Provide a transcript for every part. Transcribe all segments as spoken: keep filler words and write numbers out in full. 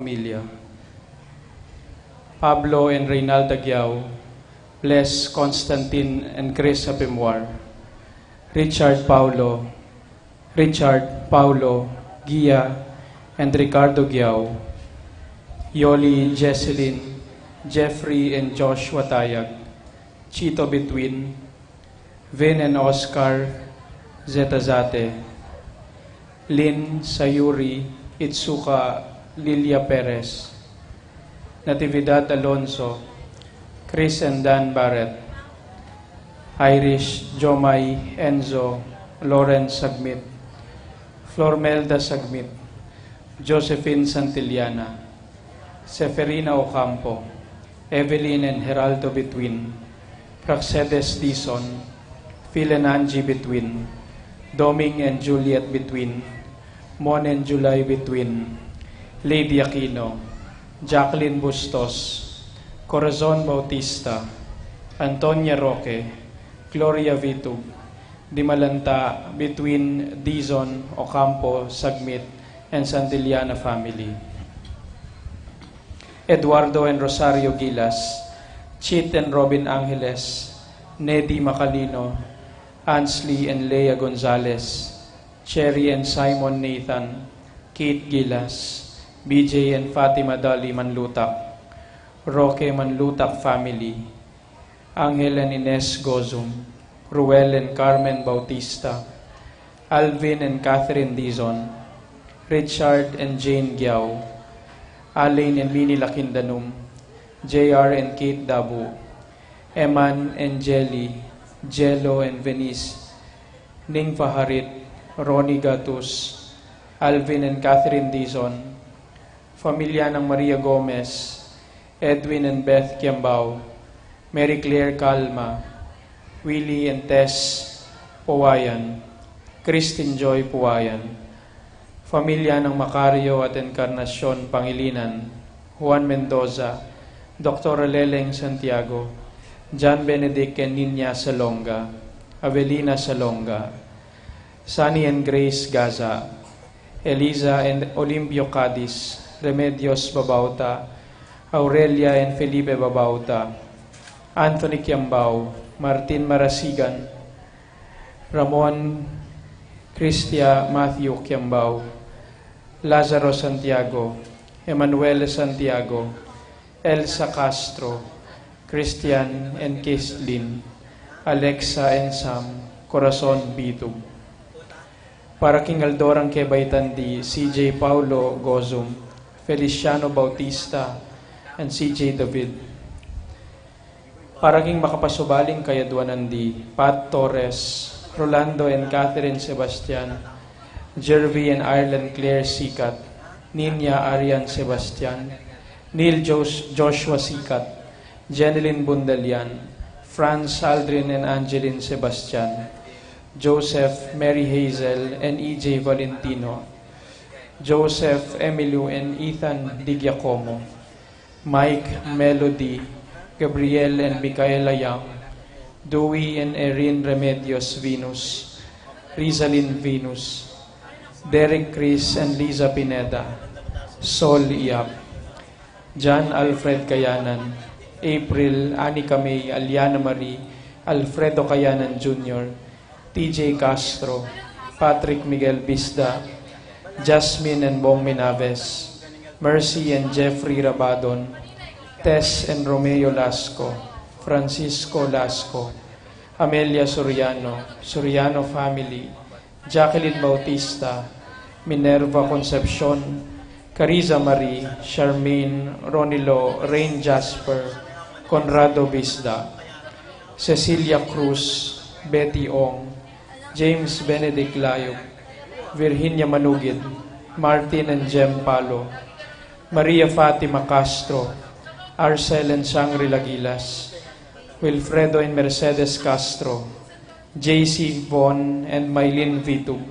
Familia. Pablo and Reynalda Giao, bless Constantine and Chris Apimwar. Richard Paulo, Richard Paulo Gia and Ricardo Giao. Yoli, Jesselyn, Jeffrey and Joshua Tayag. Chito Between, Vin and Oscar Zetazate, Lynn Sayuri, Itsuka Lilia Perez, Natividad Alonso, Chris and Dan Barrett, Irish Jomai Enzo Lawrence Sagmit, Flormelda Sagmit, Josephine Santillana, Seferina Ocampo, Evelyn and Geraldo Between, Praxedes Dizon, Phil and Angie Between, Doming and Juliet Between, Mon and July Between, Lady Aquino, Jacqueline Bustos, Corazon Bautista, Antonia Roque, Gloria Vitug, Dimalanta Between, Dizon, Ocampo, Sagmit, and Santillana family. Eduardo and Rosario Gilas, Chit and Robin Angeles, Nedi Macalino, Ansley and Lea Gonzalez, Cherry and Simon Nathan, Kate Gilas, B J and Fatima Dali Manlutak, Roque Manlutak family, Angel and Ines Gozum, Ruel and Carmen Bautista, Alvin and Catherine Dizon, Richard and Jane Giao, Alain and Mini Lakindanum, J R and Kate Dabu, Eman and Jelly, Jello and Venice, Ning Faharit, Ronnie Gatus, Alvin and Catherine Dizon, Familia ng Maria Gomez, Edwin and Beth Kiambao, Mary Claire Calma, Willie and Tess Puwayan, Christine Joy Puwayan, Familia ng Macario at Encarnacion Pangilinan, Juan Mendoza, Doktora Leleng Santiago, John Benedict and Nina Salonga, Avelina Salonga, Sunny and Grace Gaza, Eliza and Olimpio Cadiz, Remedios Babauta, Aurelia and Felipe Babauta, Anthony Kiambao, Martin Marasigan, Ramon Cristia Matthew Kiambao, Lazaro Santiago, Emmanuel Santiago, Elsa Castro, Christian and Kislin, Alexa and Sam, Corazon Bitug. Para king aldo rang kebaitan di C J Paulo Gozum, Feliciano Bautista, and C J David. Para king makapasubaling kayadwanan di Pat Torres, Rolando and Catherine Sebastian, Jervy and Ireland Claire Sikat, Nina Arian Sebastian, Neil Jos-, Joshua Sikat, Jeneline Bundalian, Franz Aldrin and Angeline Sebastian, Joseph, Mary Hazel, and E J Valentino, Joseph, Emilio, and Ethan Di Giacomo, Mike, Melody, Gabriel, and Micaela Young, Dewey and Erin Remedios Venus, Rizalin Venus, Derek Chris and Liza Pineda, Sol Yap, John Alfred Kayanan, April, Anika May, Aliana Marie, Alfredo Kayanan Junior, T J Castro, Patrick Miguel Bisda, Jasmine and Bong Minaves, Mercy and Jeffrey Rabadon, Tess and Romeo Lasco, Francisco Lasco, Amelia Soriano, Soriano family, Jacqueline Bautista, Minerva Concepcion, Cariza Marie, Charmaine, Ronilo, Rain Jasper, Conrado Bisda, Cecilia Cruz, Betty Ong, James Benedict Layup, Virginia Manugid, Martin and Jem Palo, Maria Fatima Castro, Arcel and Shangri-La Gilas, Wilfredo and Mercedes Castro, J C Von and Mylene Vitug,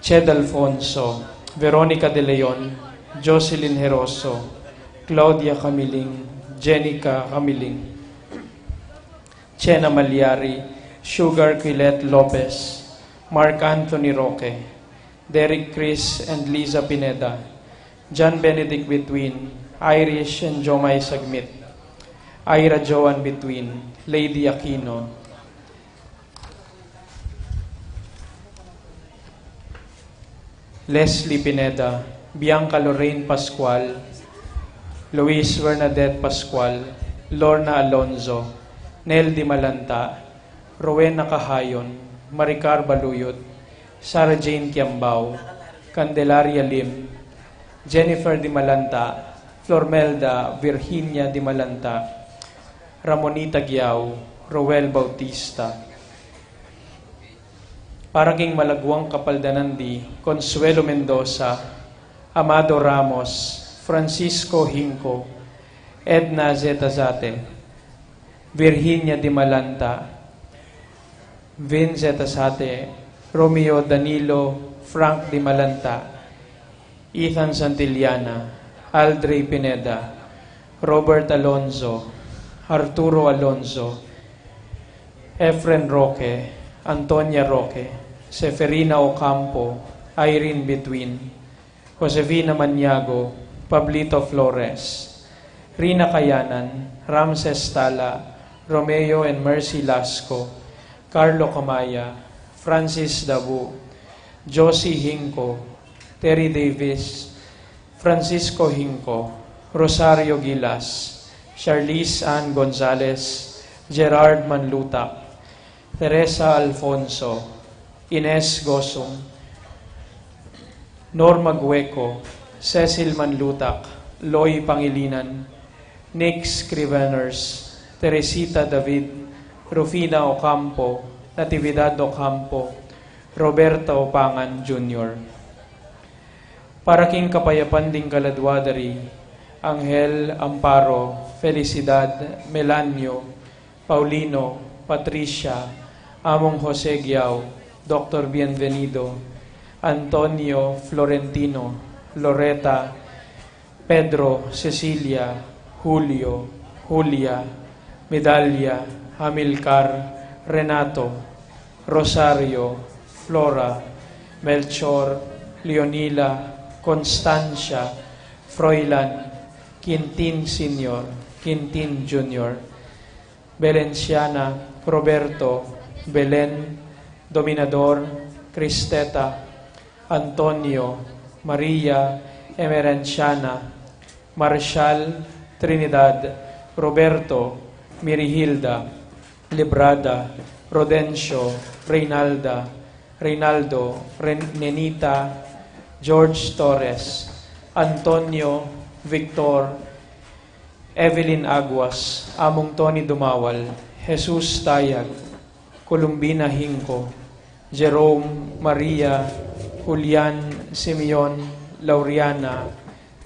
Ched Alfonso, Veronica De Leon, Jocelyn Heroso, Claudia Camiling, Jenica Camiling, Chena Malyari, Sugar Quilet Lopez, Mark Anthony Roque, Derek Chris and Liza Pineda, John Benedict Between, Irish and Jomai Sagmit, Ira Joan Between, Lady Aquino, Leslie Pineda, Bianca Lorraine Pascual, Luis Bernadette Pascual, Lorna Alonzo, Nel Di Malanta, Rowena Cahayon, Maricar Baluyot, Sarah Jane Kiambao, Candelaria Lim, Jennifer Di Malanta, Flormelda Virginia Di Malanta, Ramonita Guiao, Roel Bautista. Para king malagwang kapaldanan di Consuelo Mendoza, Amado Ramos, Francisco Hinco, Edna Zeta Zate, Virginia Di Malanta, Vin Zeta Zate, Romeo Danilo, Frank Di Malanta, Ethan Santillana, Aldrey Pineda, Robert Alonzo, Arturo Alonzo, Efren Roque, Antonia Roque, Seferina Ocampo, Irene Between, Josefina Maniago, Pablito Flores, Rina Kayanan, Ramses Tala, Romeo and Mercy Lasco, Carlo Camaya, Francis Dabu, Josie Hinco, Terry Davis, Francisco Hinco, Rosario Gilas, Charlize Ann Gonzalez, Gerard Manlutak, Teresa Alfonso, Ines Gosum, Norma Gueco, Cecil Manlutak, Loy Pangilinan, Nick Scriveners, Teresita David, Rufina Ocampo, Natividad Ocampo, Roberta Opangan Junior Para king kapayapan ding kaladwa da ri Angel, Amparo, Felicidad, Melanio, Paulino, Patricia, Among Jose Guiao, Doktor Bienvenido, Antonio, Florentino, Loreta, Pedro, Cecilia, Julio, Julia, Midalia, Amilcar, Renato, Rosario, Flora, Melchor, Leonila, Constancia, Froilan, Quintin Senior, Quintin Junior, Belenciana, Roberto, Belen, Dominador, Cristeta, Antonio, Maria, Emerenciana, Marshall, Trinidad, Roberto, Mirihilda, Librada, Rodencio, Reynalda, Reynaldo, Ren- Nenita, George Torres, Antonio, Victor, Evelyn Aguas, Among Tony Dumawal, Jesus Tayag, Columbina Hinco, Jerome, Maria, Julian, Simeon, Lauriana,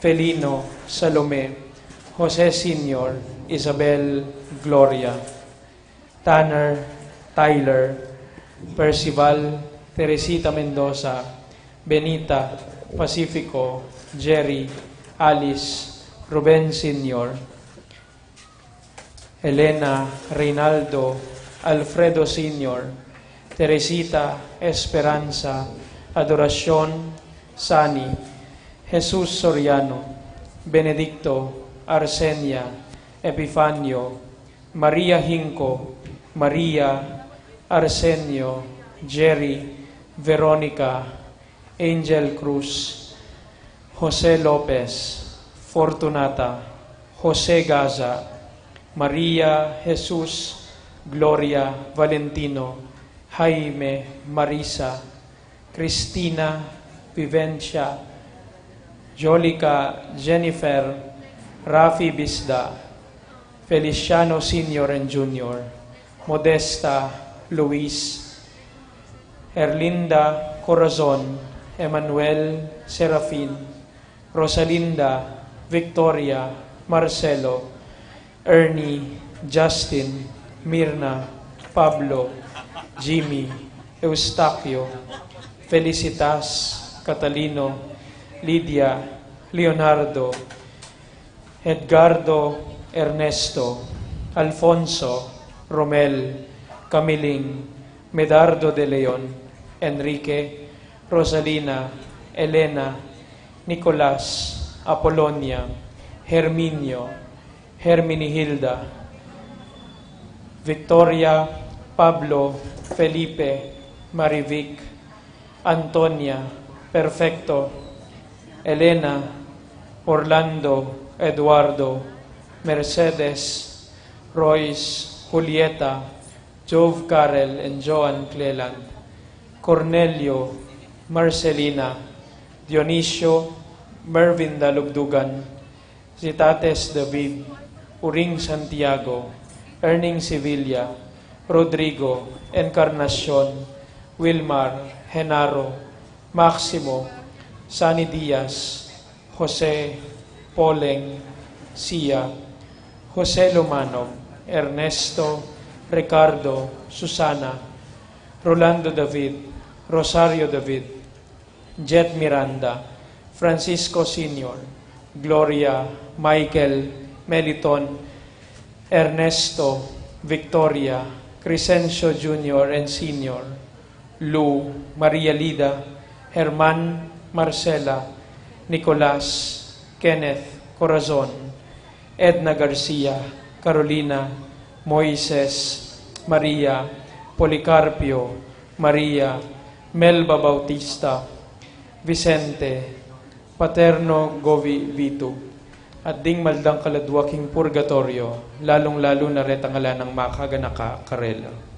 Felino, Salome, Jose Senior, Isabel, Gloria, Tanner, Tyler, Percival, Teresita Mendoza, Benita, Pacifico, Jerry, Alice, Ruben Senior, Elena, Reynaldo, Alfredo Senior, Teresita, Esperanza, Adoracion, Sani, Jesus Soriano, Benedicto, Arsenia, Epifanio, Maria Hinco, Maria, Arsenio, Jerry, Veronica, Angel Cruz, Jose Lopez, Fortunata, Jose Gaza, Maria, Jesus, Gloria, Valentino, Jaime, Marisa, Cristina, Vivencia, Jolica, Jennifer, Rafi Bisda, Feliciano Senior and Junior, Modesta, Luis, Erlinda, Corazon, Emmanuel, Serafin, Rosalinda, Victoria, Marcelo, Ernie, Justin, Mirna, Pablo, Jimmy, Eustaquio, Felicitas, Catalino, Lydia, Leonardo, Edgardo, Ernesto, Alfonso, Romel, Camiling, Medardo de Leon, Enrique, Rosalina, Elena, Nicolas, Apolonia, Herminio, Herminihilda, Victoria, Pablo, Felipe, Marivic, Antonia, Perfecto, Elena, Orlando, Eduardo, Mercedes, Royce, Julieta, Jove, Karel, and Joan Cleland, Cornelio, Marcelina, Dionisio, Mervin Dalugdugan, Zitates David, Uring Santiago, Erning Sevilla, Rodrigo, Encarnacion, Wilmar, Genaro, Maximo, Sani Diaz, Jose, Poleng, Sia, Jose Lumanog, Ernesto, Ricardo, Susana, Rolando David, Rosario David, Jet Miranda, Francisco Senior, Gloria, Michael, Meliton, Ernesto, Victoria, Crescencio Junior and Senior, Lu, Maria Lida, Herman, Marcela, Nicolas, Kenneth, Corazon, Edna Garcia, Carolina, Moises, Maria, Policarpio, Maria, Melba Bautista, Vicente, Paterno, Govi, Vitu, at ding maldang kaladua king purgatorio, lalung-lalu na retang ala nang makaganaka karela.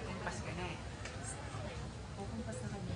Kumpas ka na eh. Kukumpas na kami.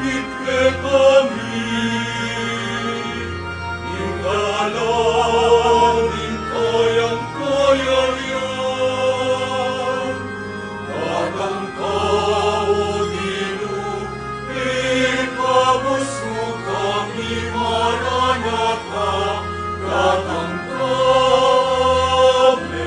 Kekami, ing dalan ning kayang kayarian, datang ka, O Ginu, ikabus mu kami, Maranatha, datang ka. Amen.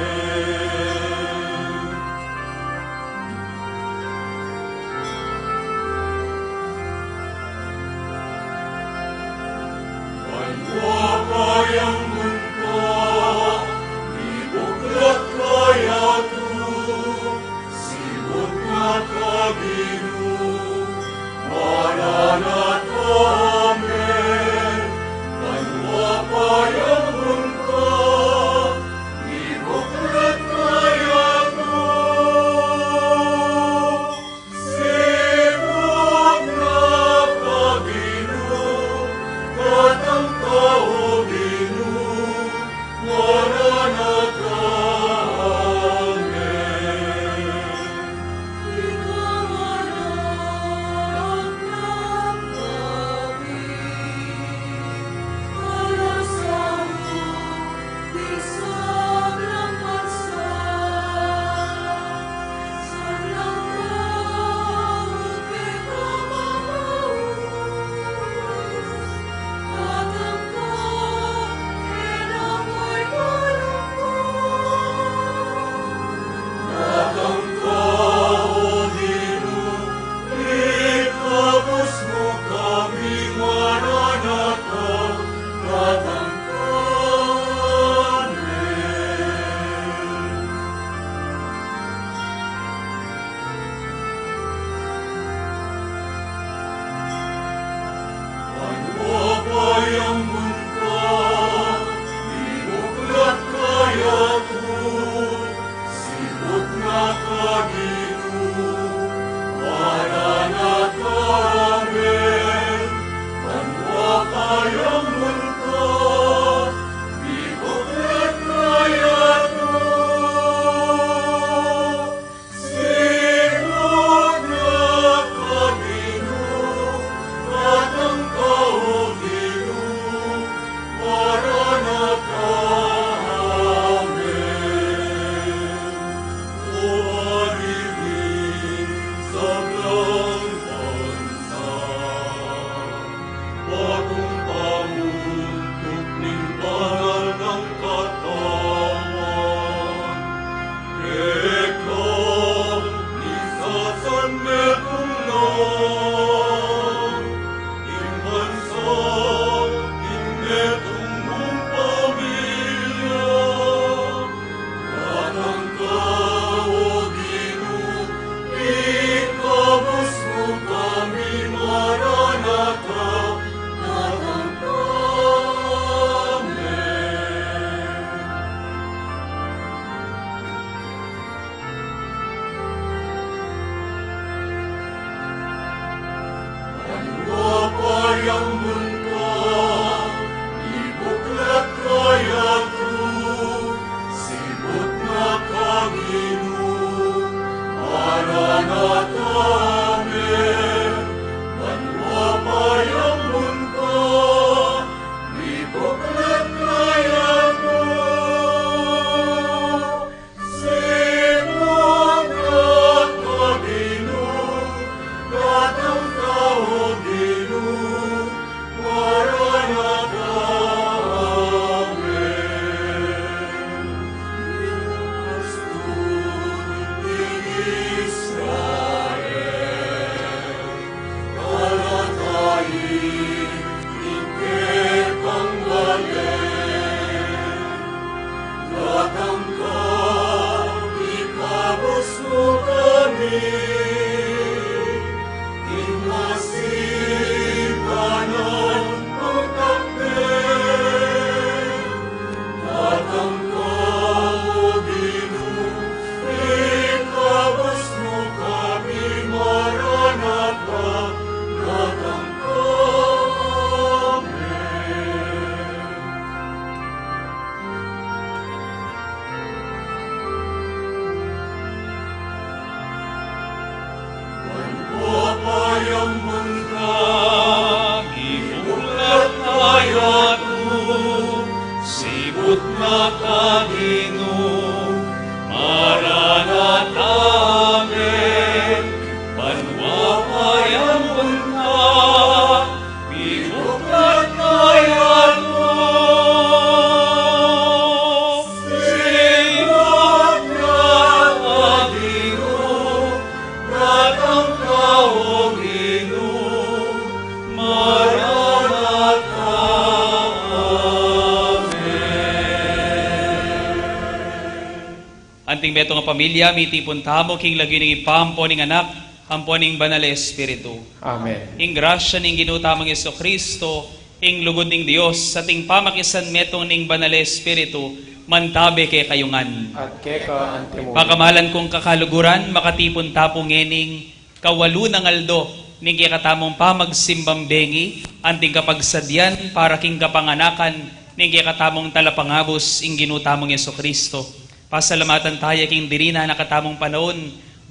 Anting metung a pamilya, mitipun tamu king lagyu ning Ibpa, ampo ning Anak, ampo ning Banal a Espiritu. Amen. Ing grasya ning Ginu tamung Jesucristo, ing lugud ning Dios, at ing pamakisanmetung ning Banal a Espiritu, mantabe kekayu ngan. At keka antimu. Pakamalan kung kakaluguran, makatipun ta pu ngening kawalu nang aldo ning kekatamung pamagsimbang bengi, anting kapagsadyan para king kapanganakan ning kekatamung talapangabus, ing Ginu tamung Jesucristo. Pasalamatan taya king dirinan na katamung panaun,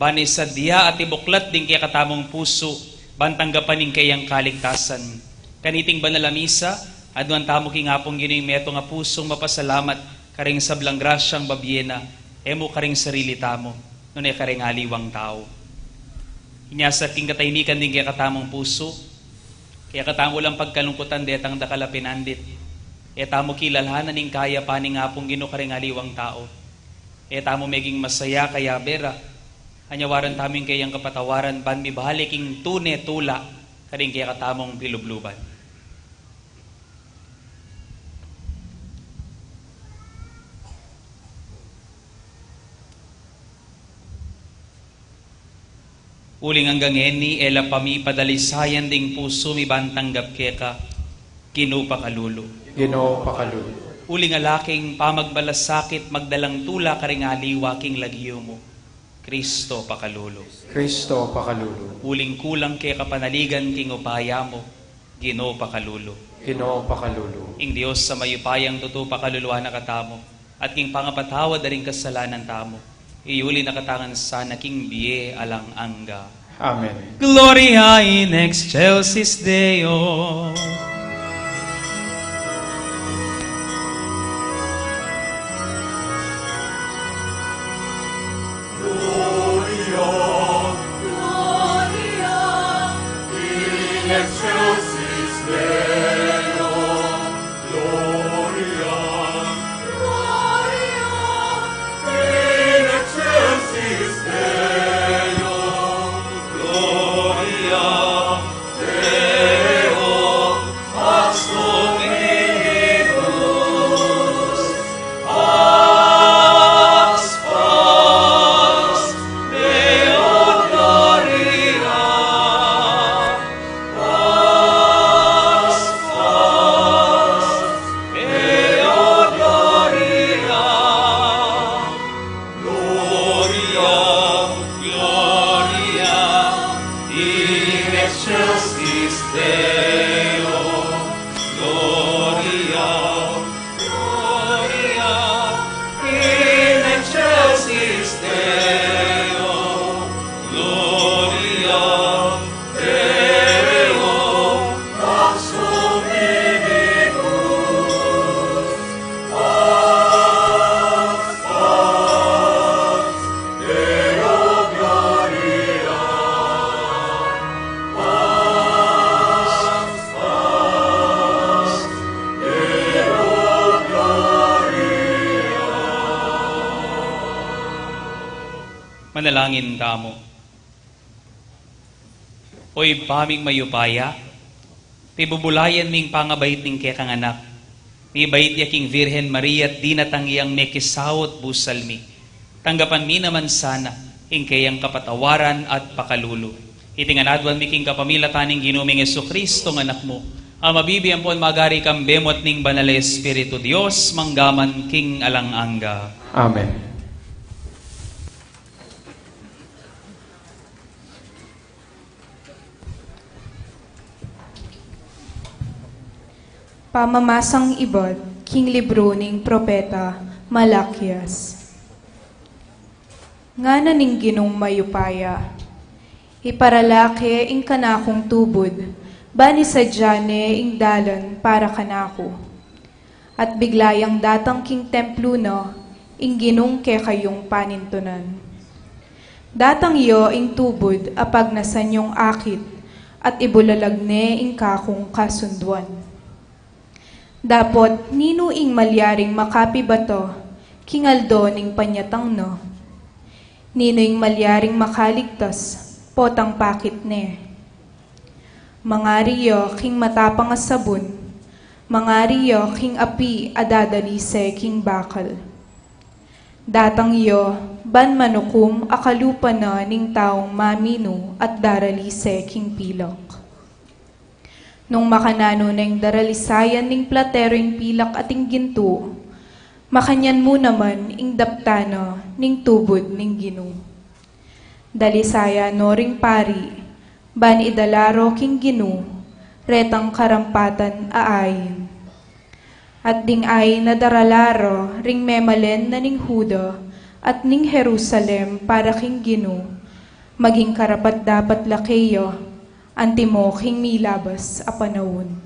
ban isadya at ibuklat ding kekatamung pusu, ban tanggapan ing keyang kaligtasan. Kaniting banal a misa, aduan tamu king Apung Ginu ing metung a pusung mapasalamat, karing sablang grasyang babie na, e mu karing sarili tamu, nune karing aliwang tau. Inya sa king katahimikan ding kekatamung pusu, kekatamu lang pagkalungkutan detang dakal a pinandit. E tamu kilalanan ing kayapan ning Apung Ginu karing aliwang tau. E tamu meging masaya kaya bera, anyawaran tamu ing keyang kapatawaran, ban mibalik ing tune tula karing kekatamung pilubluban. Uling anggang ngeni, e la pamipadalisayan ding pusu mi ban tanggap keka, Ginu pakalulu. Ginu pakalulu. Uling ala king pamagmalasakit, magdalang tula karing aliwa king lagyu mu, Kristo pakalulu. Kristo pakalulu. Uling kulang keka panaligan king upaya mu, Ginu pakalulu. Ginu pakalulu. Ing Dios a mayupayang tutu pakaluluan na katamu, at king pangapatawad da ring kasalanan tamu, iyuli na katamu ngan sana king bie alang angga. Amen. Gloria in excelsis Deo. Gloria, Gloria in excelsis Deo. Gloria, Gloria in excelsis Deo. Gloria Deo, Pax Dominibus. Pax, Pax Deo gloria. Pax, Pax Deo gloria. Gloria, Gloria in excelsis Deo. Gloria, Gloria in excelsis Deo. Gloria Deo, Pax Dominibus. Pax, Pax Deo gloria. Pax, Pax Deo gloria. Manalangin tamu. O Ibpa ming mayupaya, pibubulayan ming pangabait ning kekang Anak. Mibait ya king Virgen Maria at dinatang yang mekisaut busal mi. Tanggapan mi naman sana ing keyang kapatawaran at pakalulu. Iti ngan aduan mi king kapamilatan ning Ginu ming Jesucristo, Anak mu, a mabibie ampon magari kambe mu at ning Banal a Espiritu, Dios, mangga man king alang angga. Amen. Pamamasang ibat king libru ning propeta Malakias. Ngana ning Ginung mayupaya, iparalake ing kanakung tubud, ban isadya ne ing dalan para kanaku. At bigla yang datang king templu na ing Ginung kekayung panintunan. Datang ya ing tubud a pagnasan yung akit, at ibulalag ne ing kakung kasunduan. Dapot ninu ing malyaring makapibata king aldo ning panyatang na? Ninu ing malyaring makaligtas potang pakit ne? Mangari ya king matapang a sabun, mangari ya king api a dadalise king bakal. Datang ya ban manukum a kalupa na ning taung maminu at daralise king pilak. Nung makananu neng daralisayan ning platero ing pilak at ing gintu, makanyan mu naman ing daptan na ning tubud ning Ginu. Dalisayan no ring pari, ban idala ro king Ginu retang karampatan a ain. At ding ain a darala ra ring memalen na ning Juda at ning Jerusalem para king Ginu, maging karapat-dapat la keya antimo king milabas a panaun.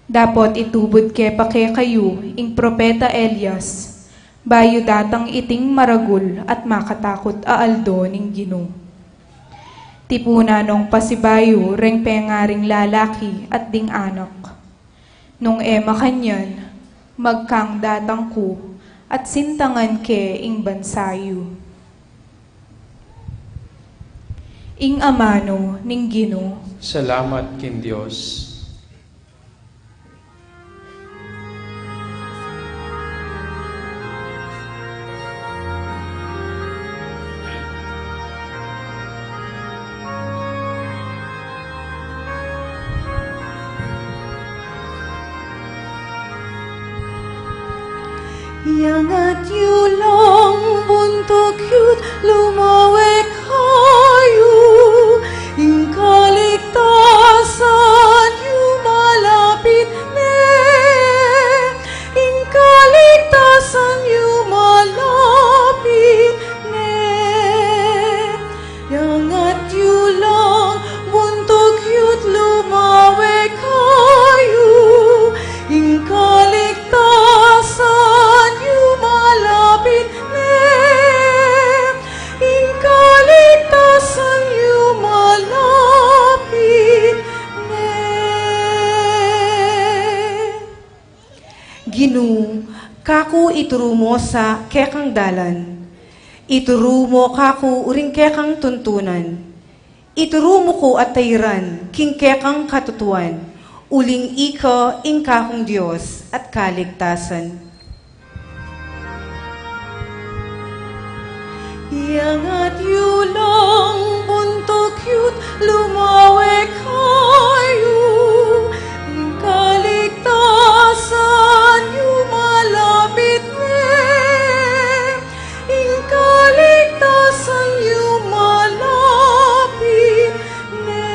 Dapot itubud ke pa kekayu ing propeta Elias, bayu datang iting maragul at makatakut a aldo ning Ginu. Tipunan nong pasibayu reng pengaring lalaki at ding anak. Nung e makanyan, magkang datang ku at sintangan ke ing bansa yu. Ing amanu ning Ginu. Salamat king Dios. Iangat yu lang buntuk yu't lumawe kayu, ing kaligtasan yu malapit ne, ing kaligtasan yu malapit ne. Iangat yu lang buntuk yu't lumawe kayu, ing kaligtasan yu malapit ne, ing kaligtasan yu malapit ne. Ginu, kaku ituru mu sa kekang dalan. Ituru mu kaku uring kekang tuntunan. Ituru mu ku at tairan king kekang katutuan, uling ika ing kakung Dios at kaligtasan. Iangat yu lang buntuk yu't lumawe kayu, ing kaligtasan yu malapit ne, ing kaligtasan yu malapit ne.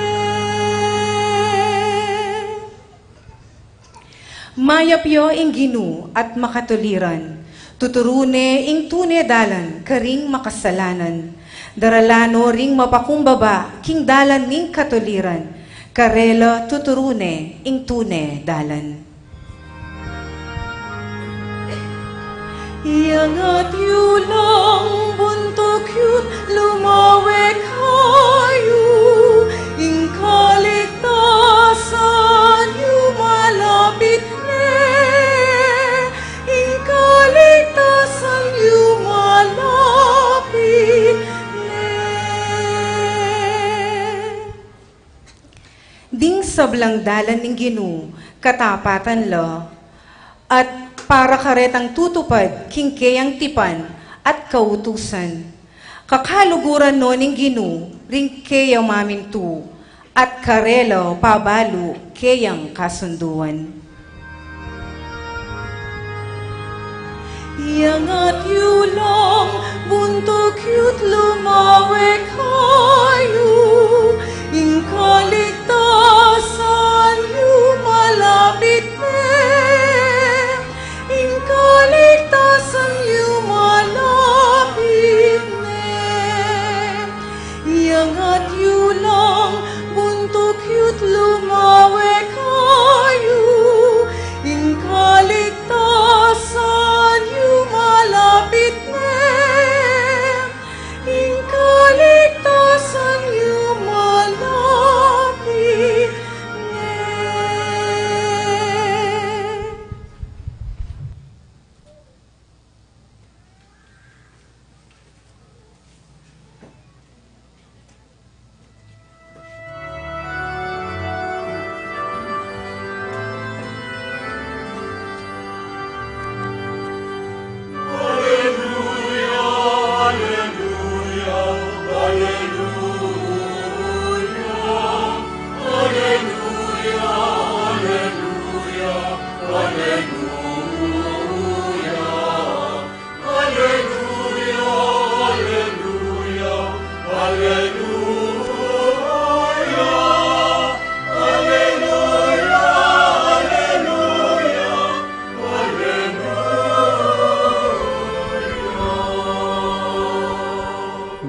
Mayap ya ing Ginu at makatuliran. Tuturu ne ing tune dalan karing makasalanan. Darala no ring mapakumbaba king dalan ning katuliran. Karela tuturu ne ing tune dalan. Iangat yu lang buntuk yu't lumawe kayu, ing kaligtasan yu malapit ne, ing kaligtasan yu malapit ne. Ding sablang dalan ning Ginu, katapatan la, at para karetang tutupad king keyang tipan at kautusan. Kakaluguran no ning Ginu ring keya mamintu, at karela pabalu keyang kasunduan. Iangat yu lang buntuk yu't lumawe kayu, ing kaligtasan yu malapit ne, ing kaligtasan yu malapit ne. Iangat yu lang buntuk yu't lumawe kayu, ing kaligtasan yu malapit ne, ing kaligtasan yu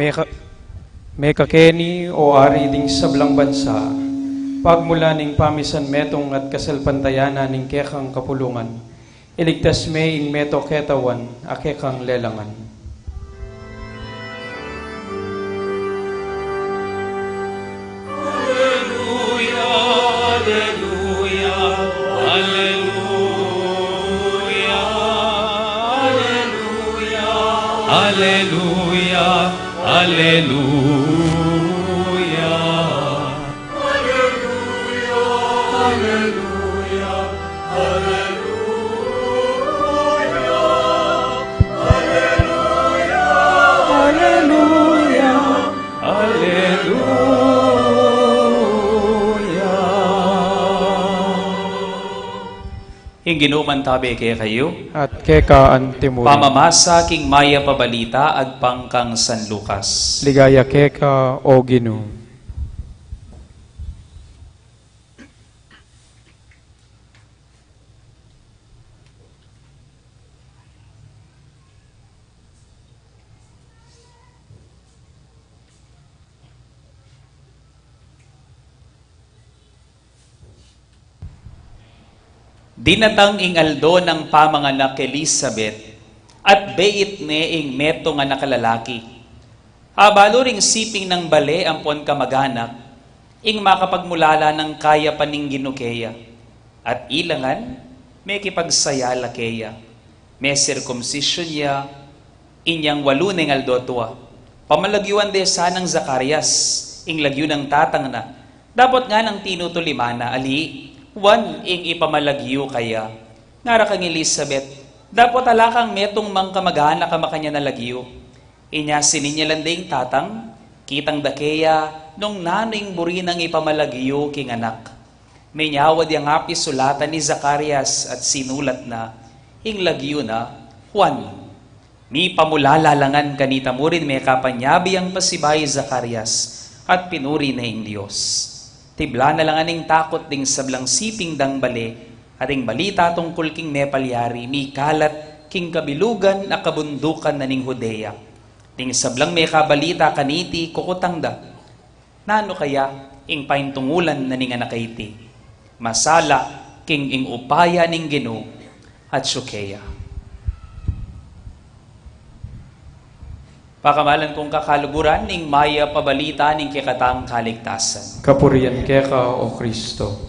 Meka-, mekakeni, o Ari ding sablang bansa, pagmula ning pamisan metung at kasalpantayanan ning kekang kapulungan, iligtas me ing meto ketawan a kekang lelangan. Aleluya, aleluya, aleluya, aleluya, aleluya. Aleluya, aleluya, aleluya. Aleluya, aleluya, aleluya. Ing Ginu mantabe kekayu. At keka antimurin. Pamamasa king Mayap a Balita agpang kang San Lucas. Ligaya keka, O Ginu. Dinatang ing aldo nang pamanganak Elizabeth, at beit ne ing metung a nakalaki. Abalu ring siping nang bale ampon kamaganak, ing makapagmulala nang kayapan ning Ginu keya, at ilangan, mekipagsaya la keya. Mesirkumsisyun ya, inyang walu neng aldo tua. Pamalagyuan de sa nang Zacarias ing lagyu nang tatang na, dapot nganang tinutuliman na, ali, Juan ing ipamalagyu kaya. Ngara kang Elizabeth, dapot ala kang metung mang kamaganak a makanyan a lagyu. Inya sininyalan de ing tatang, kitang da keya nung nanu ing buri nang ipamalagyu king anak. Menyawad yang apisulatan ni Zacarias at sinulat na, ing lagyu na, Juan. Mipamulala la ngan kanita mu rin mekapanyabi yang pasibayu i Zacarias, at pinuri ne ing Dios. Tibla na la ngan ing takut ding sablang siping dang bale, at ing balita tungkul king mepalyari mikalat king kabilugan a kabundukan na ning Judea. Ding sablang mekabalita kaniti kukutang da, Nanu kaya ing paintungulan na ning anak a iti? Masala king ing upaya ning Ginu atyu keya. Pakamalan kung kakaluguran, ing Mayap a Balita ning kekatang kaligtasan. Kapurian keka, O Kristo.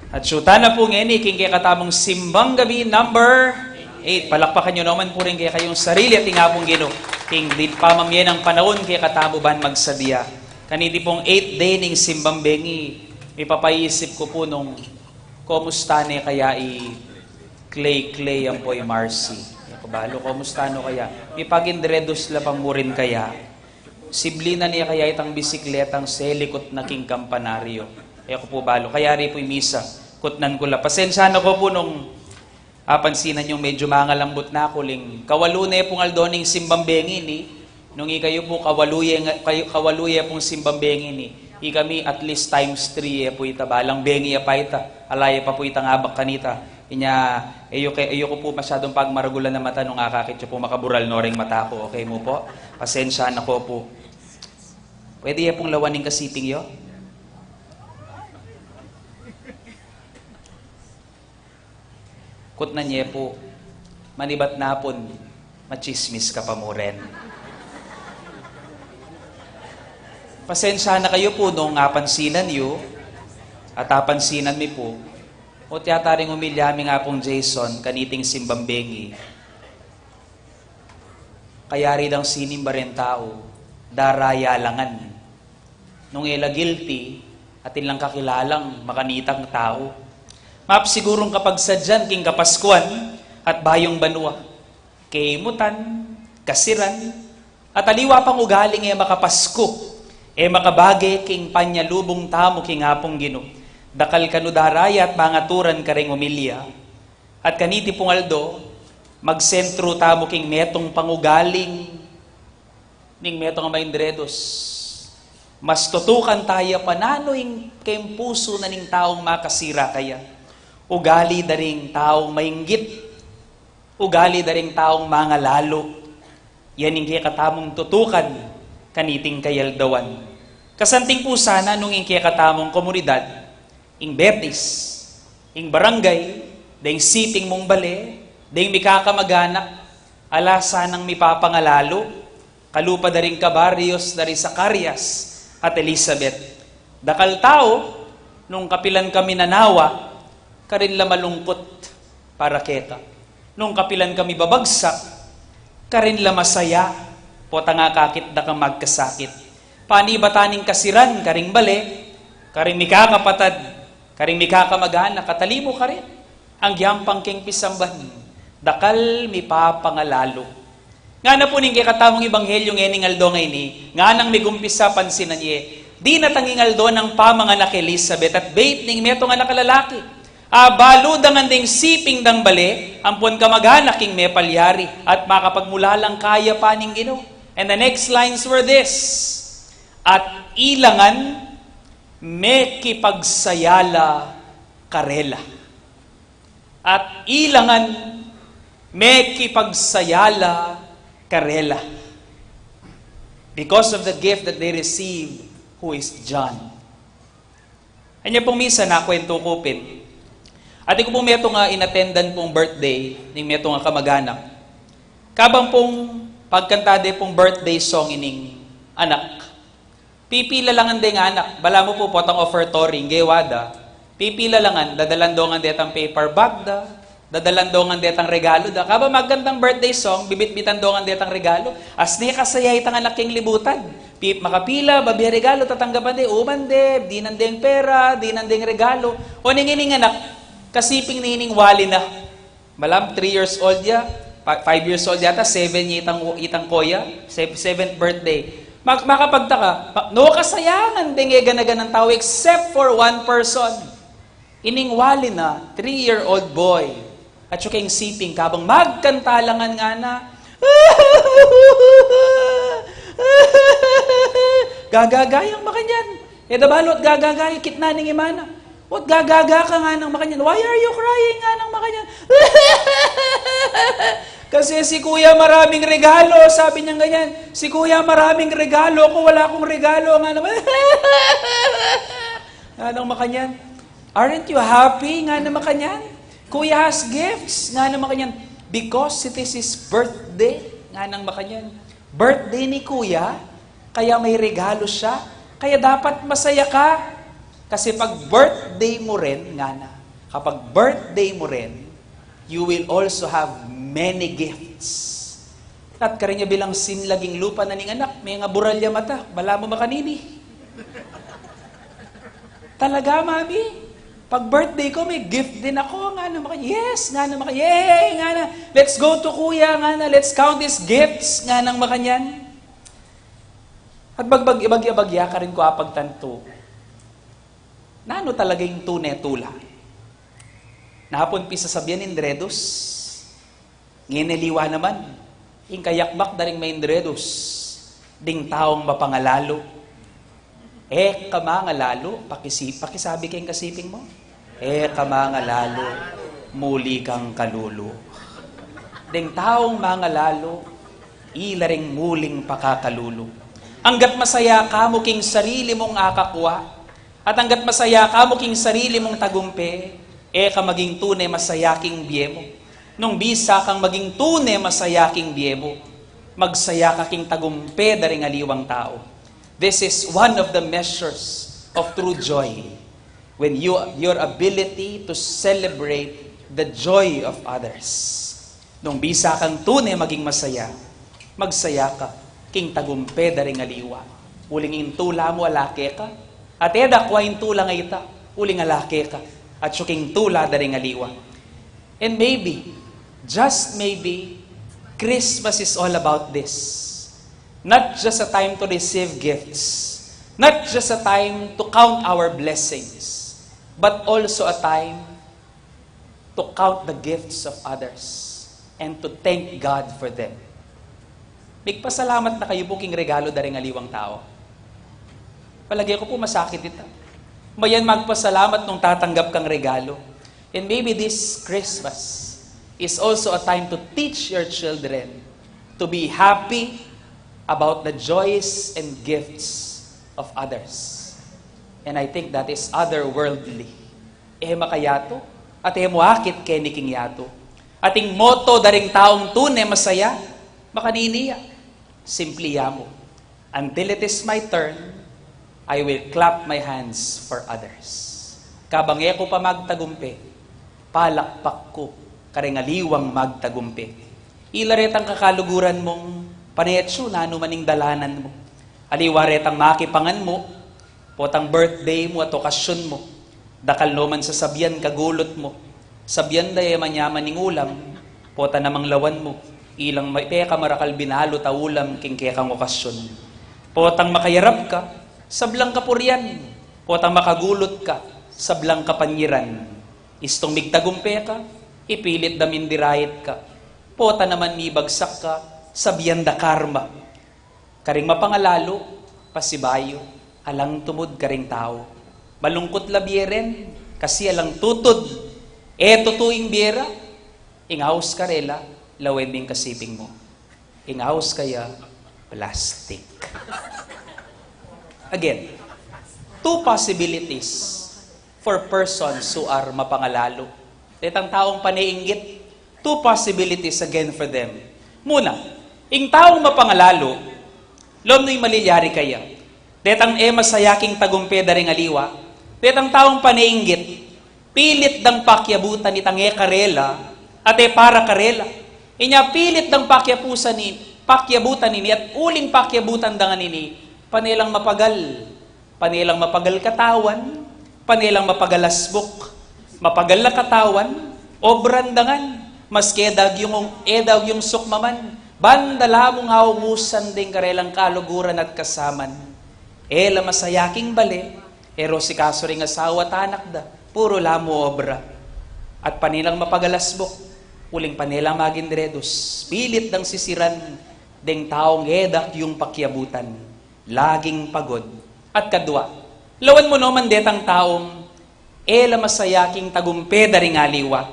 Atyu tana pu ngeni king kekatamung simbang gabi number eight. Palakpakan yu naman pu rin kekayung sarili at ing Apung Ginu king di pamamie nang panaun kekatamu ban magsadya. Kaniti pung eighth day ning simbang bengi, mipapaisip ku pu nung komusta ne kaya i Clay Clay ampo i Marcy. E ku balu, komusta no kaya? Mipagindredus la pa mu rin kaya? Sibli na ne kaya itang bisikletang selikut na king kampanaryo? E ku pu balu. Kaya ri pu i misa, kutnan ku la. Pasensya na ku pu nung apansinan yung medyo mangalambut na ku ling kawalu ne pung aldo ning simbang bengi ini. Nung ikayu pu kawalu ye nga-, kayu, kawalu ye pung simbang bengi ini. Ikami at least times three ye pu ita, balang bengi ya pa ita. Ala ya pa pu itang abak kanita. Inya, e yu ke, e yu ku pu masyadung pagmaragulan a mata nung akakit yu pu makabural no ring mata ku. Okay mu pu? Pasensya na ku pu. Pwede ye pung lawan ing kasiping yu? Kutnan ye pu, manibat na pun, machismis ka pa mu rin. Pasensya na kayu pu nung apansinan yu, at apansinan mi pu, o tiyata ring umilya mi nga pung Jason, kaniting simbang bengi. Kayari dang sinimba ring tau, daraya la ngan. Nung e la guilty, atin lang kakilalang makanitang tau. Mapsigurung kapagsadyan king Kapaskuan at bayung banua. Keimutan, kasiran, at aliwa pang ugaling e makapasku, e makabage king panyalubung tamu king Apung Ginu. Dakal kanu daraya at mangaturan karing umilya. At kaniti pung aldo, magsentru tamu king metung pangugaling ning metung a maindredus. Mas tutukan taya pa nanu ing kempusu na ning taung makasira kaya. Ugali da ring taung mainggit, ugali da ring taung mangalalu. Yan ing kekatamung tutukan kaniting kayaldawan. Kasanting pu sana nung ing kekatamung komunidad, ing Betis, ing barangay, deng siping mung bale, deng mikakamaganak, ala sanang mipapangalalu, kalupa da ring kabaryos da ri Zacarias at Elizabeth. Dakal tau, nung kapilan kami nanawa, karin la malungkut para keka. Nung kapilan kami babagsak, karin la masaya, potang akakit da kang magkasakit. Panibatan ning kasiran, karing bale, karing mikakapatad, karing mikakamaganak, katalimu karin. Agyang pang keng pisamban, dakal mipapangalalu. Ngana pu ning kekatamung ebanghelyu ngening aldo ngeni, nganang migumpisa pansinan ye, dinatang ing aldo nang pamanganak Elizabeth at bait ning metung anak a lalaki. Abalu da ngan deng siping dang bale, ampon kamaganak ing mepalyari, at makapagmulalang kayapan ning Ginu. And the next lines were this, at ila ngan mekipagsaya la karela. At ila ngan mekipagsaya la karela. Because of the gift that they received, who is John. Anya pung misa na kwentu ku pin. Atin ku pung metung a inattendan pung birthday, ning metung a kamaganak. Kabang pung pagkanta de pung birthday song ining anak. Pipila la ngan deng anak, balamu pu potang offertory, ing gewa da. Pipila la ngan, dadalan do ngan detang paper bag da, dadalan do ngan detang regalo da. Kabang magkantang birthday song, bibitbitan do ngan detang regalo. As ne kasaya itang anak king libutan. Pi-, makapila, babie regalo, tatanggapan de, uman de, dinan deng pera, dinan deng regalo. O ning ining anak, kasiping ne ining wali na. Malam, three years old ya, pa-, five years old yata, seven ya itang, itang kuya, se-, seventh birthday. Mak-, makapagtaka, ma-, no kasaya ngan deng e gana-ganang tau except for one person. Ining wali na, three-year-old boy. At yung keng siping kabang magkanta la ngan ngana, gagagayang makanyan. E da balu at gagagaya, kitna ning ima na. Ba't gagaga ka, nganang makanyan? Why are you crying, nganang makanyan? Kasi si Kuya maraming regalo, sabi niyang ganyan. Si Kuya maraming regalo, ako wala akong regalo, nganang, nganang makanyan. Aren't you happy, nganang makanyan? Kuya has gifts, nganang makanyan. Because it is his birthday, nganang makanyan. Birthday ni Kuya, kaya may regalo siya. Kaya dapat masaya ka. Kasi pag birthday mo rin, ngana, kapag birthday mo rin, you will also have many gifts. At karin ya bilang sinlaging lupa na ning anak, menga bural ya mata, balamu makanini. Talaga, Mami? Pag birthday ko, may gift din ako, nganang makanyan. Yes, nganang makanyan. Yay, ngana. Let's go to Kuya, ngana. Let's count his gifts, nganang makanyan. At bagbag, ibagya-bagya karin ku apagtantu. Nanu talaga ing tune tula? Napun pisasabian ing Dredus. Ngeni aliwa naman, ing kayakbak da ring Maindredus, ding taung mapangalalu. E ka mangalalu, pakisi-, pakisabi keng kasiping mu. E ka mangalalu, muli kang kalulu. Ding taung mangalalu, ila ring muling pakakalulu. Anggat masaya ka mu king sarili mung akakua, at anggat masaya ka mu king sarili mung tagumpe, e ka maging tune masaya king bie mu. Nung bisa kang maging tune masaya king bie mu, magsaya ka king tagumpe da ring aliwang tau. This is one of the measures of true joy, when you, your ability to celebrate the joy of others. Nung bisa kang tune maging masaya, magsaya ka king tagumpe da ring aliwa. Uling ing tula mu ala keka, at e dakwa ing tula a ita, uling ala keka, atyu king tula da ring aliwa. And maybe, just maybe, Christmas is all about this. Not just a time to receive gifts, not just a time to count our blessings, but also a time to count the gifts of others and to thank God for them. Migpasalamat na kayu pu king regalo da ring aliwang tau. Palage ku pu masakit ita. Mayan magpasalamat nung tatanggap kang regalo. And maybe this Christmas is also a time to teach your children to be happy about the joys and gifts of others. And I think that is otherworldly. E makayatu, at e mu akit keni king yatu. At ing motto da ring taung tune masaya, makanini ya. Simpli ya mu. Until it is my turn, I will clap my hands for others. Kabang e ku pa magtagumpe, palakpak ku kareng aliwang magtagumpe. Ila retang kakaluguran mung panetsu nanu man ing dalanan mu. Aliwa retang makipangan mu, potang birthday mu at okasyon mu. Dakal no man sasabian kagulut mu. Sabian da e manyaman ing ulam, pota namang lawan mu. Ilang ma-, pekamarakal binalut a ulam king kekang okasyon. Potang makayarap ka, sablang kapurian. Potang makagulut ka, sablang kapanyiran. Istung migtagumpe ka, ipilit da mindirait ka. Pota naman mibagsak ka, sabian da karma. Karing mapangalalu, pasibayu, alang tumud karing tau. Malungkut la bie ren, kasi alang tutud. E tutu ing bie ra, ing aus karela, lawen ming kasiping mu. Ing aus kaya, plastic. Again, two possibilities for persons who are mapangalalu. Detang taung paneinggit, two possibilities again for them. Muna, ing taung mapangalalu, lom nu ing malilyari kaya. Detang e masaya king tagumpe da ring aliwa. Detang taung paneinggit, pilit dang pakiabutan itang e karela, at e para karela. Inya pilit dang pakiapusan i-, pakiabutan ini, at uling pakiabutan da ngan ini, pane lang mapagal. Pane lang mapagal katawan, pane lang mapagal asbuk. Mapagal la katawan, obran da ngan, maski e da agyung, e da agyung sukmaman, ban da la mung aubusan ding karelang kaluguran at kasaman. E la masaya king bale, e ro sikasu ring asawa at anak da, puru la mu obra. At pane lang mapagal asbuk, uling pane lang maging dredus, pilit dang sisiran deng taung e da agyung pakiabutan. Laging pagod. At kadua, lawan mu no man detang taung e la masaya king tagumpe da ring aliwa,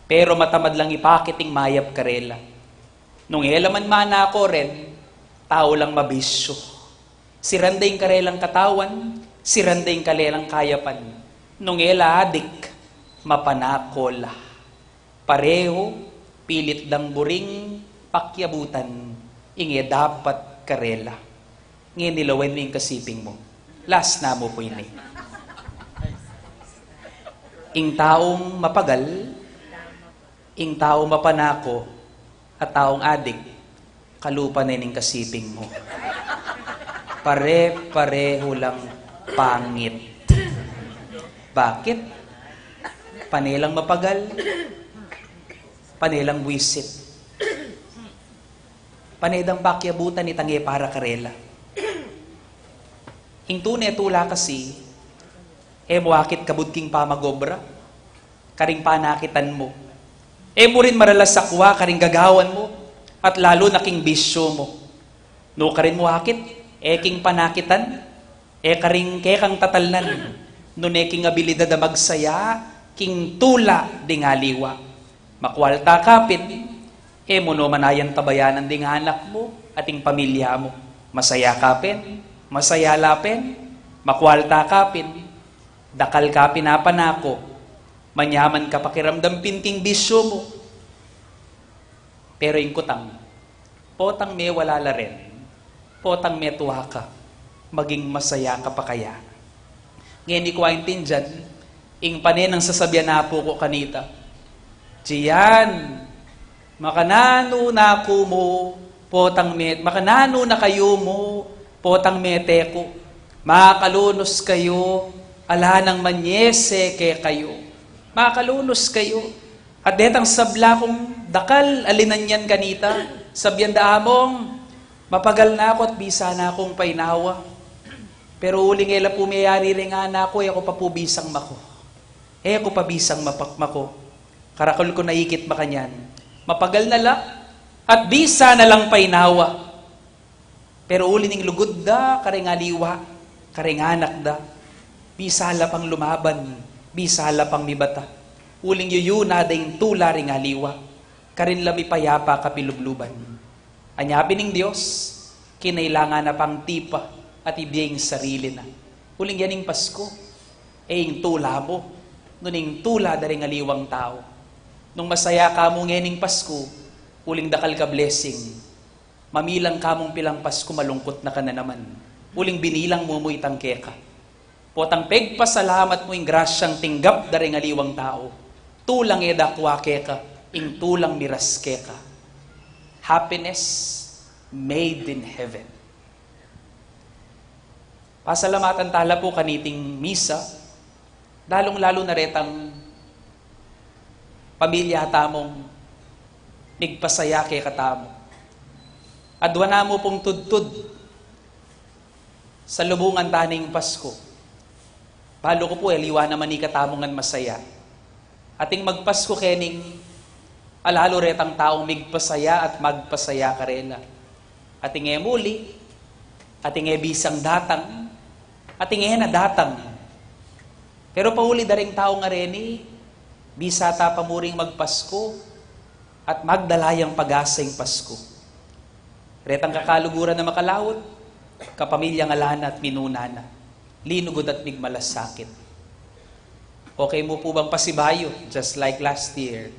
pero matamad lang ipakit ing mayap karela. Nung e la man manako ren, tau lang mabisyu. Siran da ing karelang katawan, siran da ing karelang kayapan. Nung e la adik, mapanako la. Pareho, pilit dang buring pakiabutan ing e dapat karela. Ngeni lawen mu ing kasiping mu. Last na mu pu ini. Ing taung mapagal, ing taung mapanako, at taung adik, kalupa ne ning kasiping mu. Pare-pareho lang pangit. Bakit? Pane lang mapagal, pane lang buisit. Pane dang pakiabutan itang e para karela. Ing tune tula kasi, e mu akit kabud king pamagobra, karing panakitan mu. E mu rin maralas sakwa karing gagawan mu, at lalu na king bisyu mu. Nukarin mu akit, e king panakitan, e karing kekang tatalnan, nune king abilidad a magsaya king tula ding aliwa. Makwalta ka pin, e mu no man ayantabayanan ding anak mu at ing pamilya mu. Masaya ka pin, masaya la pin, makwalta ka pin, dakal ka pin apanako, manyaman ka pakiramdam pin king bisyu mu. Pero ing kutang, potang mewala la rin, potang metua ka, maging masaya ka pa kaya? Ngeni ku aintindian ing pane nang sasabian apu ku kanita, "Jian, makananu na ku mu, potang me-, makananu na kayu mu, potang mete ku, makalunus kayu, ala nang manyese kekayu. Makalunus kayu." At detang sabla kung dakal a linanyan kanita, sabian da, "Among, mapagal na ku at bisa na kung painawa. Pero uling e la pu meyari ring anak ku, e ku pa pu bisang mako. E ku pa bisang mapak-, mako. Karakul ku na ikit makanyan. Mapagal na la at bisa na lang painawa." Pero uli ning lugud da kareng aliwa, kareng anak da, bisa la pang lumaban, bisa la pang mibata. Uling yuyu na da ing tula ring aliwa, karin la mipayapa kapilubluban. Anya pin ing Dios, Kinailangan na pang tipa at ibie ing sarili na. Uling yan ing Pasko. E ing tula mu, nune ing tula da ring aliwang tau. Nung masaya ka mu ngening Pasko, uling dakal ka blessing. Mamilang ka mung pilang Pasko, malungkut na ka na naman. Uling binilang mu mu itang keka. Potang pegpasalamat mu ing grasyang tinggap da ring aliwang tau. Tulang e dakwa keka, ing tulang miras keka. Happiness made in heaven. Pasalamatan tala pu kaniting misa, lalung-lalu na retang pamilya tamung migpasaya kekatamu. Adwa na mu pung tudtud, salubungan ta ning Pasko. Balu ku pu, e liwa naman ikatamu ngan masaya. Ating magpasko kening alalu retang taung migpasaya at magpasaya karela. Ating e muli, ating e bisang datang, ating e na datang. Pero pauli da ring tau ngareni, bisa ta pa muring magpasko at magdala yang pag-asang Pasko. Retang kakaluguran a makalaut, kapamilya ngala na at minuna na, linugud at migmalasakit. Okay mu pu bang pasibayu, just like last year,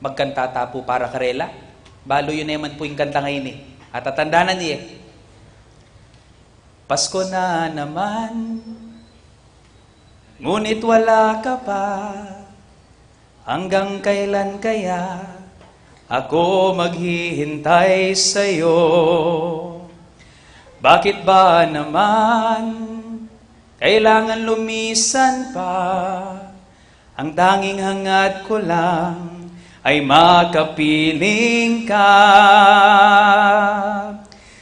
magkanta ta pu para karela? Balu yu ne man pu ing kanta ngeni, at atandanan ye. Pasko na naman, ngunit wala ka pa. Hanggang kailan kaya ako maghihintay sa'yo? Bakit ba naman kailangan lumisan pa? Ang tanging hangad ko lang ay makapiling ka.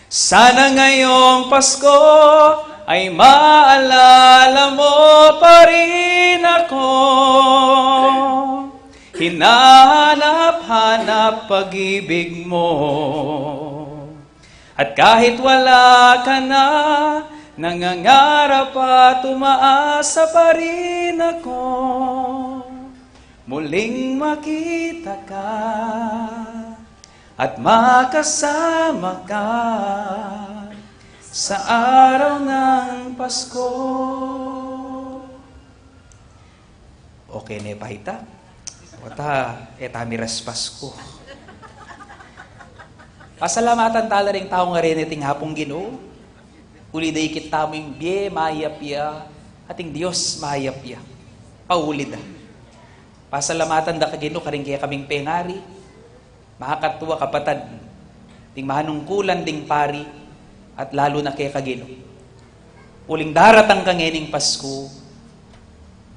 Sana ngayong Pasko ay maalala mo pa rin ako. Hinahanap-hanap pag-ibig mo. At kahit wala ka na, nangangarap at umaasa pa rin ako. Muling makita ka at makasama ka sa araw ng Pasko. Okay ne pa ita? Wata, e ta miras Pasko. Pasalamatan tala ring tau ngareni ating Apung Ginu. Uli da ikit tamu ing bie mayap ya, ating Dios mayap ya. Pauli da. Pasalamatan da ka Ginu karing kekaming pengari, makakatua, kapatad, ding manungkulan ding pari, at lalu na keka Ginu. Uling daratang ka ngening Pasko,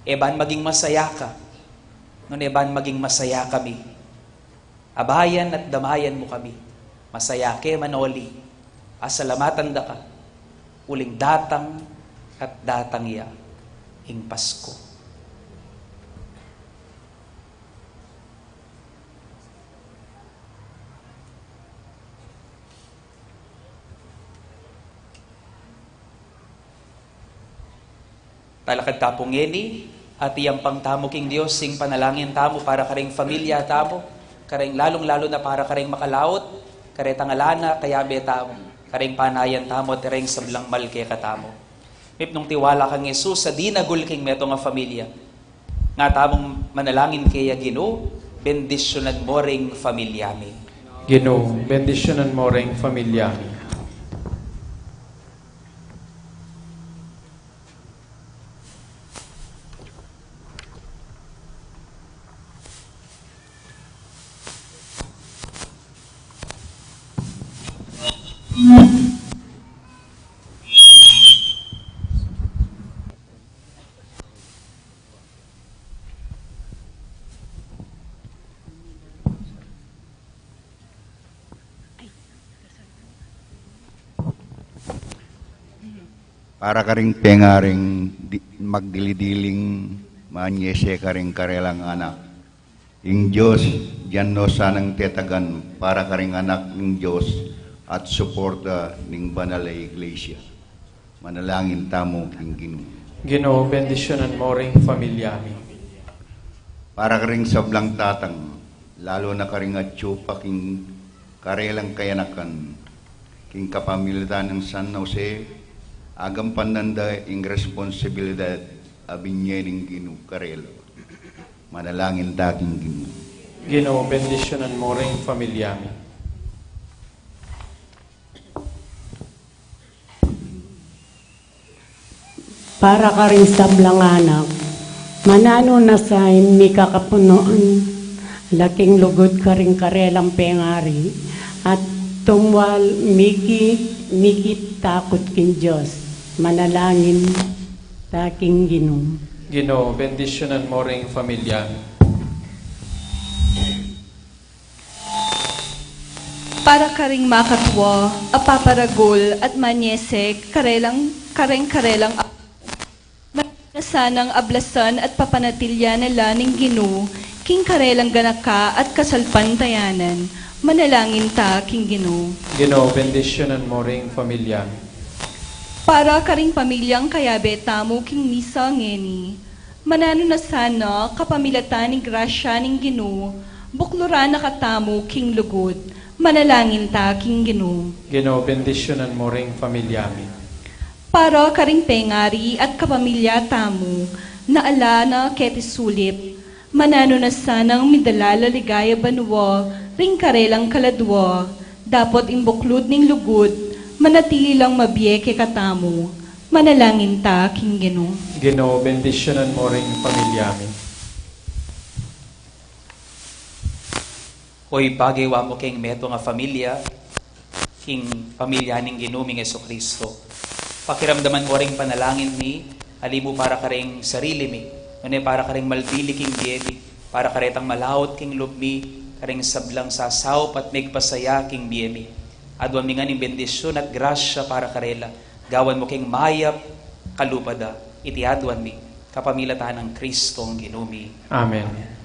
e ban maging masaya ka, nune ban maging masaya kami. Abayan at damayan mu kami. Masaya ke man uli. Pasalamatan da ka. Uling datang at datang ya ing Pasko. Talakad ta pu ngeni, at iyampang tamu king Dios ing panalangin tamu para karing familia tamu, karing lalung-lalu na para karing makalaut, karetang ala na kayabe tamu, karing panayan tamu, at karing sablang mal kekatamu. Mipnung tiwala kang Jesus a dinagul king metung a familia. Nga tamung manalangin keya, Ginu, bendisyunan mo ring familia mi. Ginu, bendisyunan mo ring familia mi. Para karing pengaring di-, magdili-diling manyese karing karelang anak. Ing Dios, dinan no sanang tetagan para karing anak ning Dios at suporta ning banal a iglesia. Manalangin tamu king Ginu. Ginu, bendisyunan mo ring familia mi. Para karing sablang tatang, lalu na karing atyu pa king karelang kayanakan, ing kapamilatan nang San Jose, agampanan da ing responsibilidad a binie ning Ginu karela. Manalangin ta king Ginu. Ginu, bendisyunan mu ring familia mi. Para karing sablang anak, mananu na sa ing mikakapunuan la king lugud karing karelang pengari, at tumwal miki, mikitakut king Dios, manalangin ta king Ginu. Ginu, bendisyunan mu ring familia mi. Para karing makatua a paparagul at manyesek karelang, kareng karelang, mananu na sanang ablasan at papanatilian na la ning Ginu king karelang ganaka at kasalpantayanan. Manalangin ta king Ginu. Ginu, bendisyunan mu ring familia mi. Para karing pamilyang kayabe tamu king misa ngeni, mananu na sana kapamilatan ning grasya ning Ginu, bukluran na katamu king lugud. Manalangin ta king Ginu. Ginu, bendisyunan mu ring familia mi. Para karing pengari at kapamilya tamu, na ala na keti sulip, mananu na sanang midala la ligaya banua ring karelang kaladua, dapot ing buklud ning lugud manatili lang mabie kekatamu. Manalangin ta king Ginu. Ginu, bendisyunan mu ring familia mi. O Ibpa, gewa mu keng metung a familia king pamilya ning Ginu ming Jesucristo. Pakiramdaman mu ring panalangin mi, ali mu para kareng sarili mi, nune para kareng malbili king bie mi, para karetang malaut king lub mi, kareng sablang sasaup at migpasaya king bie mi. Aduan mi ngan ing bendisyun at grasya para karela, gawan mu keng mayap kalupad a, iti aduan mi kapamilatan nang Kristong Ginu mi. Amen.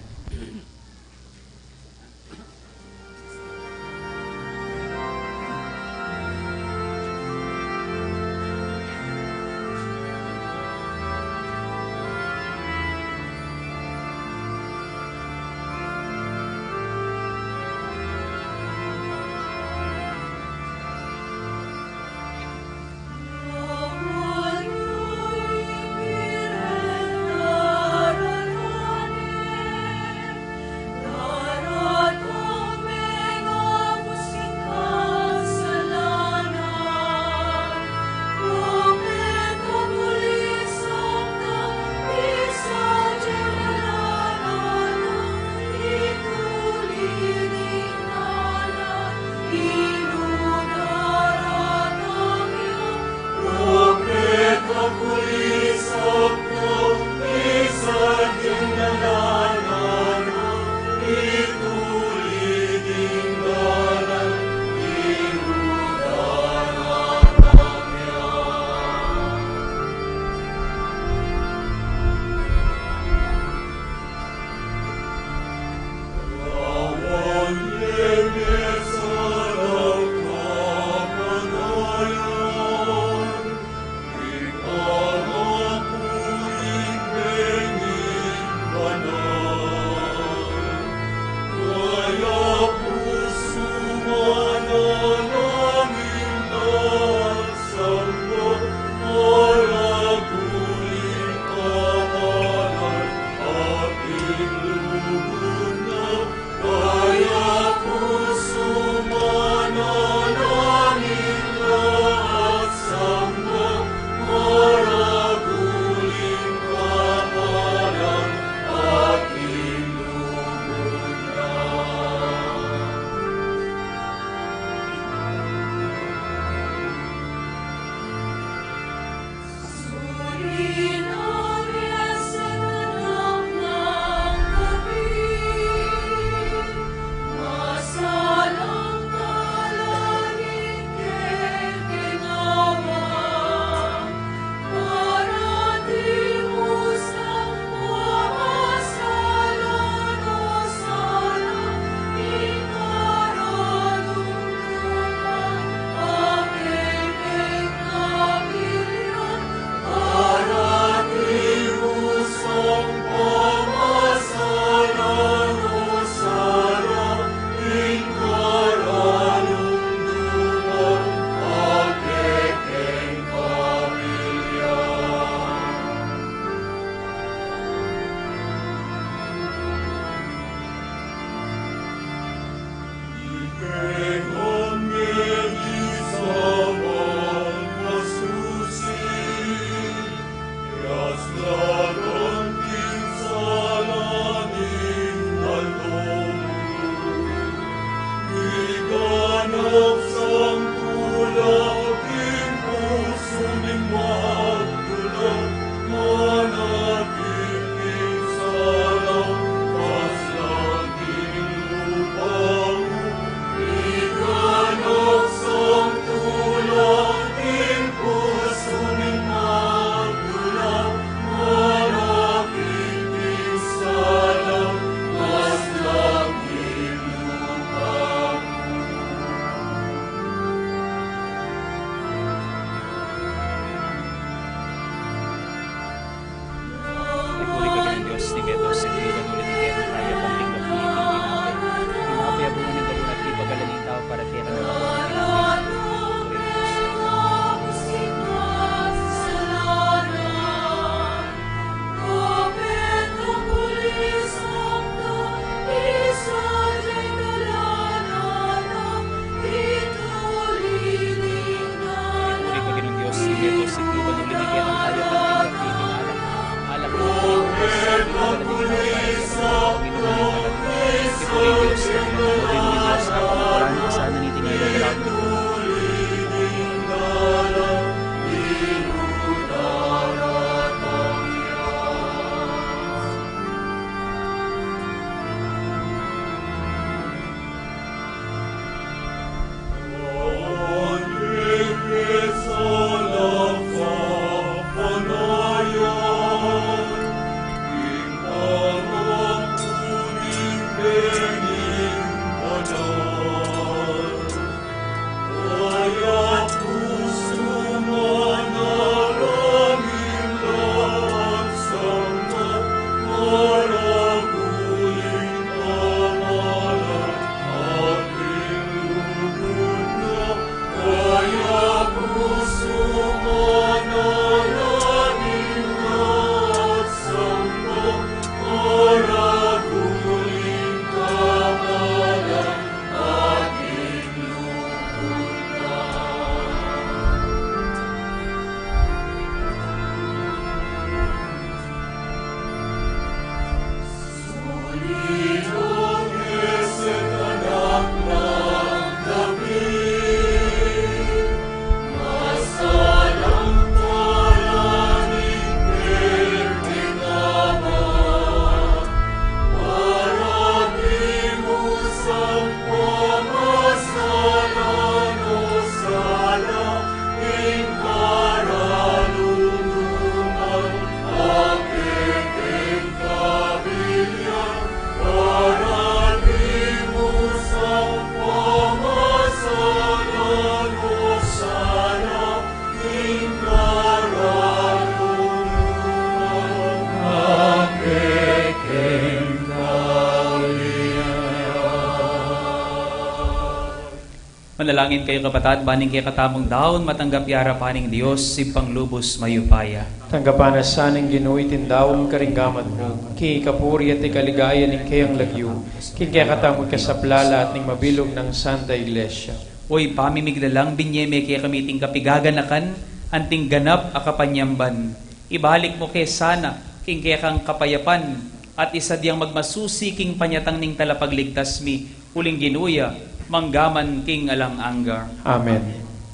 Manalangin kayu, kapatad, ban ing kekatamung daun matanggap ya arapan ning Dios, Ibpang lubus mayupaya. Tanggapan na sa ning Ginu iting daun karing gamat mu, king kapurian at kaligayan ning keyang lagyu, king kekatamung kasaplalan at ning mabilug nang Santa Iglesia. O Ibpa mi miglalang, binye me kekami iting kapigaganakan, anting ganap a kapanyamban. Ibalik mu ke sana king kekang kapayapan, at isadyang magmasusi king panyatang ning Talapagligtas mi, uling Ginu ya, manggaman king alang angga. Amen.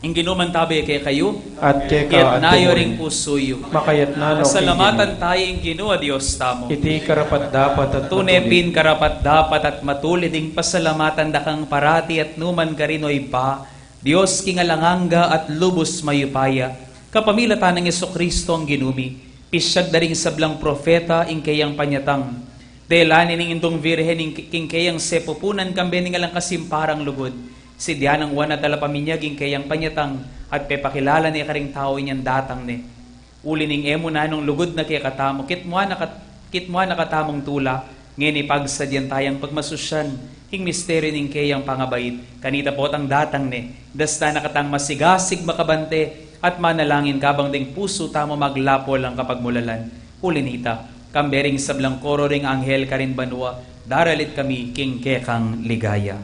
Ing Ginu mantabe kekayu. At keka. Iyatas yu ring pusu yu. Makayatas na no king Ginu. Pasalamatan tamu ing Ginu a Dios tamu. Iti karapat-dapat at matulid. Tune pin karapat-dapat at matulid ing pasalamatan da kang parati at nukarin man, O Ibpa, Dios king alang angga at lubus mayupaya, kapamilatan nang Jesucristo a Ginu mi. Pisyag da ring sablang propeta ing keyang panyatang. Dela ne ning Indung Virgen ing, king keyang sepupunan kambe ning alang kasimparang lugud. Sidya nang Juan a Talapaminyag ing keyang panyatang, at pepakilala ne karing tau inyang datang ne. Uli ning e mu nanung lugud na kekatamu, kitmuan na kat-, kitmuan na katamung tula, ngeni pagsadyan tayang pagmasusyan ing misteryu ning keyang pangabait. Kanita potang datang ne, dastan na katang masigasig makabante at manalangin kabang deng pusu tamu maglapul king kapagmulalan. Uli nita, kambe ring sablang koro ring anghel karin banua, daralit kami king kekang ligaya.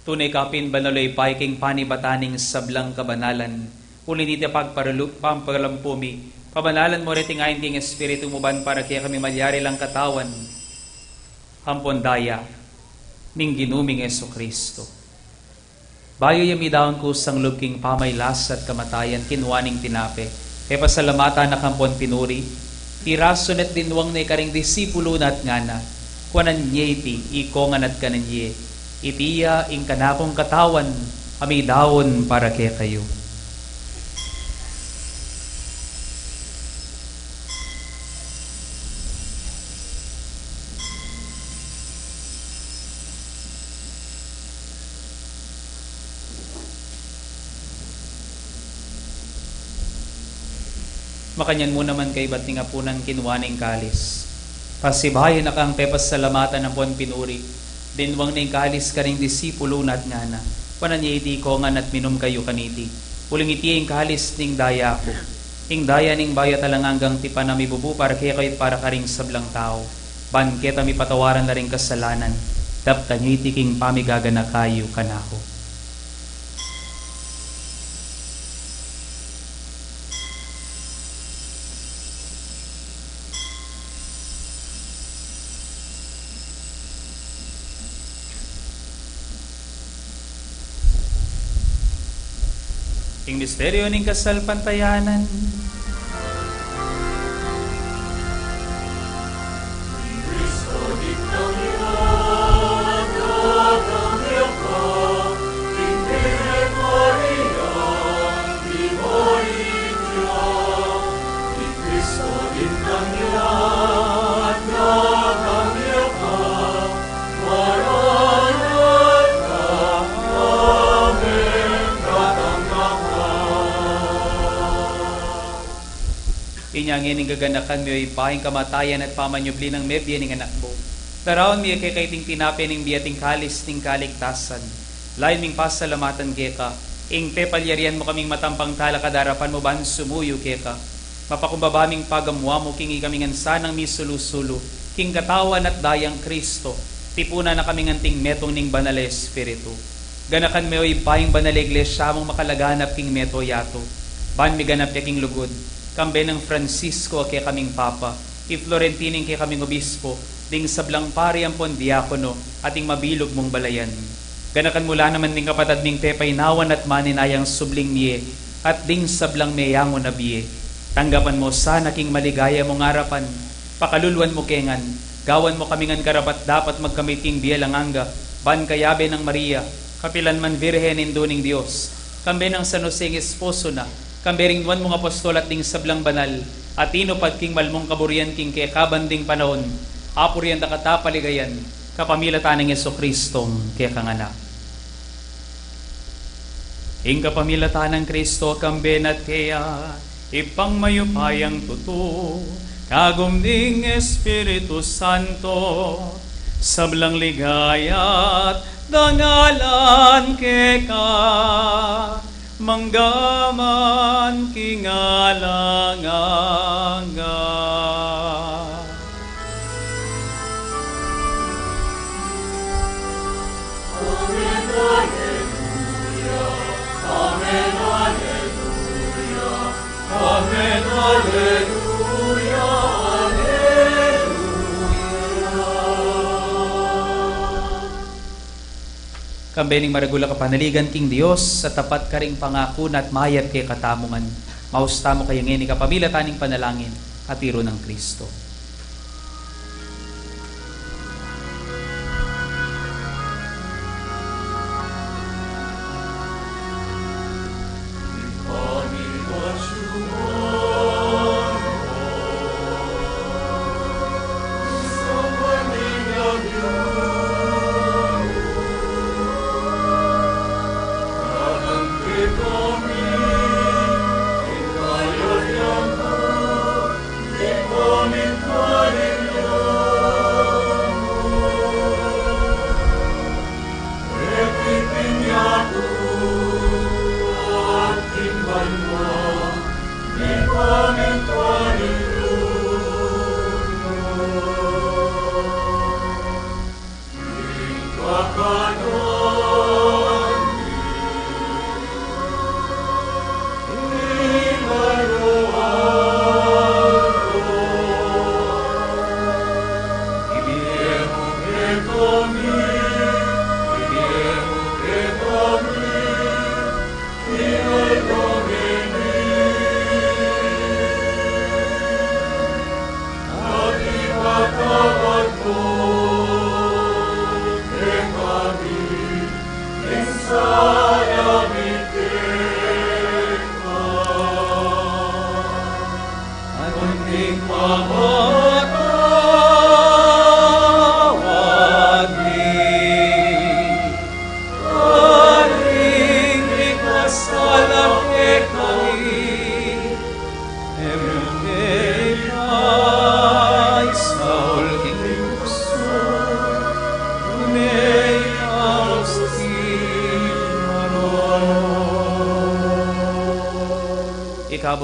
Tune ka pin banal, O Ibpa, king panibatan ning sablang kabanalan. Uli nita pagparalu-, pampalampu mi, pabanalan mu reting ain king Espiritu mu ban para kekami malyari lang katawan ampon daya ning Ginu ming Jesucristo. Bayu ya midaun kusang lub king pamagkasakit at kamatayan, kinua ne ing tinape, pepasalamatan na ka ampon pinuri, pirasu ne at dinwang ne karing disipulu na at ngana: Kuanan ye iti, ikongan at kanan ye, iti ya ing kanakung katawan a midaun para kekayu. Makanyan mu naman kaybat ning apunan kinua ne ing kalis. Pasibayu na kang pepasalamatan ampon pinuri. Dinwang ne ing kalis karing disipulu na at ngana, kuanan ye iti ikongan at minum kayu kaniti. Uling iti ing kalis ning daya ku. Ing daya ning bayu at alang anggang tipan a mibubu para kekayu at para karing sablang tau. Ban keta mipatawaran la ring kasalanan. Daptan yu iti king pamigaganaka yu kanaku. Ing misteryu ning kasalpantayanan. Inya ngeni ing gaganakan mi, O Ibpa, ing kamatayan at pamanyubli nang mebie ning Anak mu. Daraun mi keka iting tinape ning bie at ing kalis ning kaligtasan. Layun ming pasalamatan keka ing pepalyarian mu kaming matampang talakad king arapan mu ban sumuyu keka. Mapakumbaba ming pagamuan mu king ikami ngan sanang misulu-sulu king katawan at dayang Kristo, tipunan na kaming anting metung ning Banal a Espiritu. Ganakan me, O Ibpa, ing Banal a Iglesia mung makalaganap king meto yatu, ban miganap ya king lugud, kambe nang Francisco a kekaming Papa, i Florentino ing kekaming Obispo, ding sablang pari ampon diakono, at ing mabilug mung balayan. Ganakan mu la naman ding kapatad ming pepainawan at maninayang subling mie, at ding sablang meyangu na bie. Tanggapan mu sana king maligaya mung arapan, pakaluluan mu ke ngan, gawan mu kami ngan karapat-dapat magkamit king bie alang angga, ban kayabe nang Maria, kapilan man Virgen, Indu ning Dios, kambe nang San Jose ing esposo na, kambe ring nuan mung apostol at ding sablang banal a tinupad king mal mung kaburian king kekabang ding panaun, apurian da ka at paligayan, kapamilatan nang Jesucristong kekang Anak. Ing kapamilatan nang Kristo, kambe na at keya, Ibpang mayupayang tutu, kagum ning Espiritu Santo, sablang ligaya't dangalan keka, mangga man king alang angga. Amen, aleluya. Amen, aleluya. Amen, aleluya. Aleluya. Kambe ning maragul a kapanaligan king Dios, a tapat karing pangaku na at mayap kekatamu ngan, maus tamu kaya ngeni kapamilatan ning panalangin a tiru nang Kristo.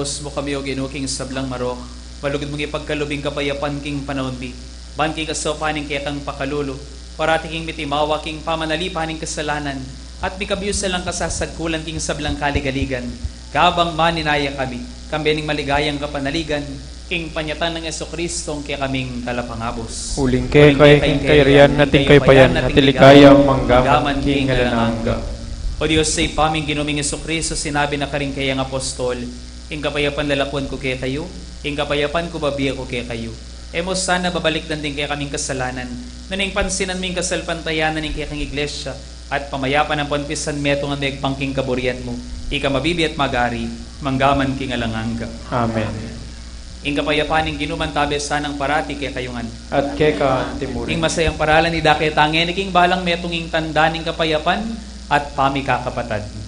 Ipagkalubus mu kami, O Ginu, king sablang marok. Malugud mung ipagkalub ing kapayapan king panaun mi, ban king kasaupan ning kekang pakalulu, parati king mitimawa king pamanalipan ning kasalanan, at mikabus alang kasasagkulan king sablang kaligaligan, kabang maninaya kami, kambe ning maligayang kapanaligan, king panyatang nang Jesucristo, ing kekaming Talapangabus. Uling keka ing kayarian at ing kayapayan at ing ligaya manggaman king alang angga. O Dios, Ibpa ming Ginu ming Jesucristo, sinabi na karing kayang apostol, ing kapayapan lalakuan ku kekayu, ing kapayapan ku babie ku kekayu. E mu sana babalikdan ding kekaming kasalanan, nune ing pansinan mu ing kasalpantayanan ning kekang Iglesia, at pamayapan ampon pisanmetungan mu ing pangking kaburian mu, ika mabibie at magari, manggaman king alang angga. Amen. Ing kapayapan ning Ginu mantabe sanang parati kekayu ngan. At keka antimurin. Ing masayang paralan idake tangeni king balang metung ing tanda ning kapayapan at pamikakapatad.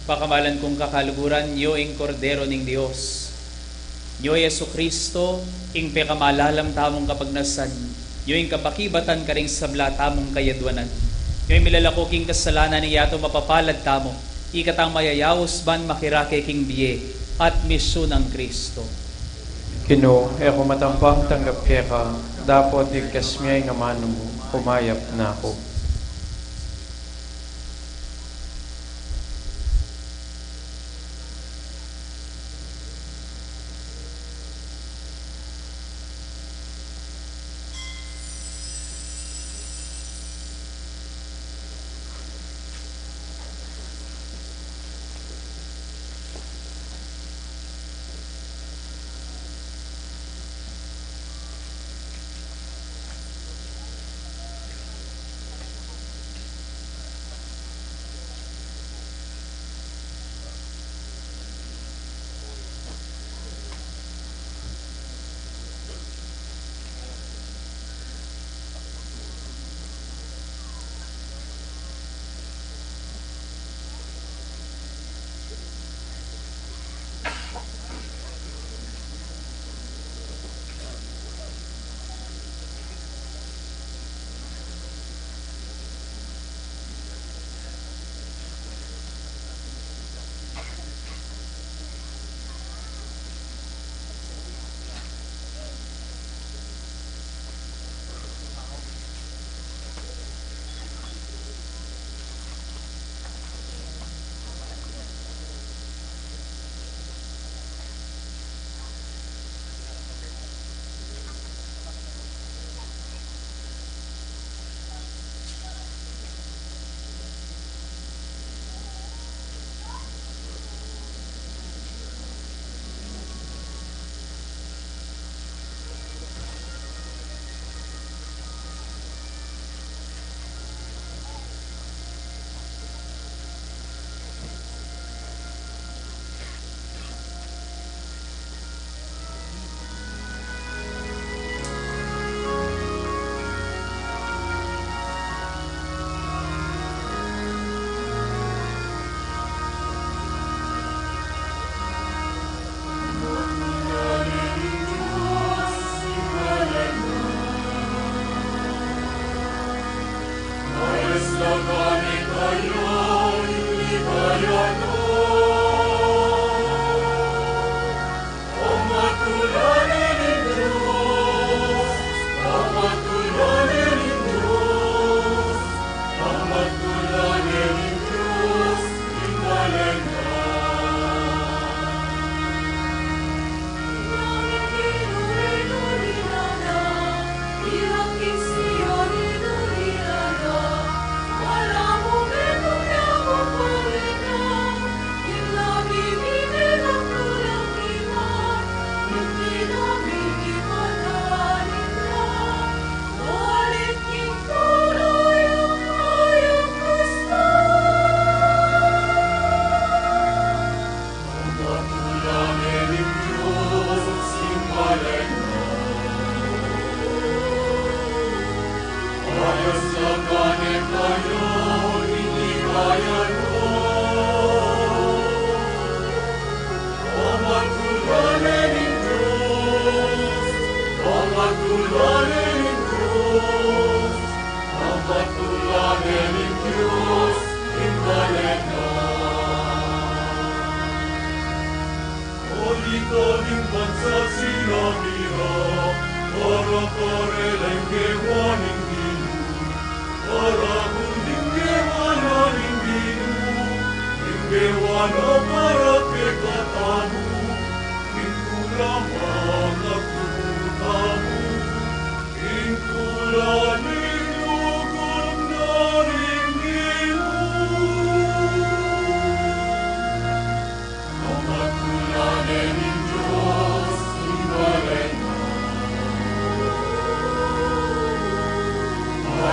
Pakamalan kung kakaluguran, nyo ing Kordero ning Dios. Nyo i Jesucristo, ing pekamalalam tamung kapagnasan. Nyo ing kapakibatan karing sabla tamung kayadwanan. Nyo ing milalaku king kasalanan ning yatu, mapapalad tamu, ikatang mayayaus ban makirake king bie at misyun nang Cristo. Ginu, e ku matampang tanggap keka, dapot igkas mu ing amanu mu, kumayap na ku.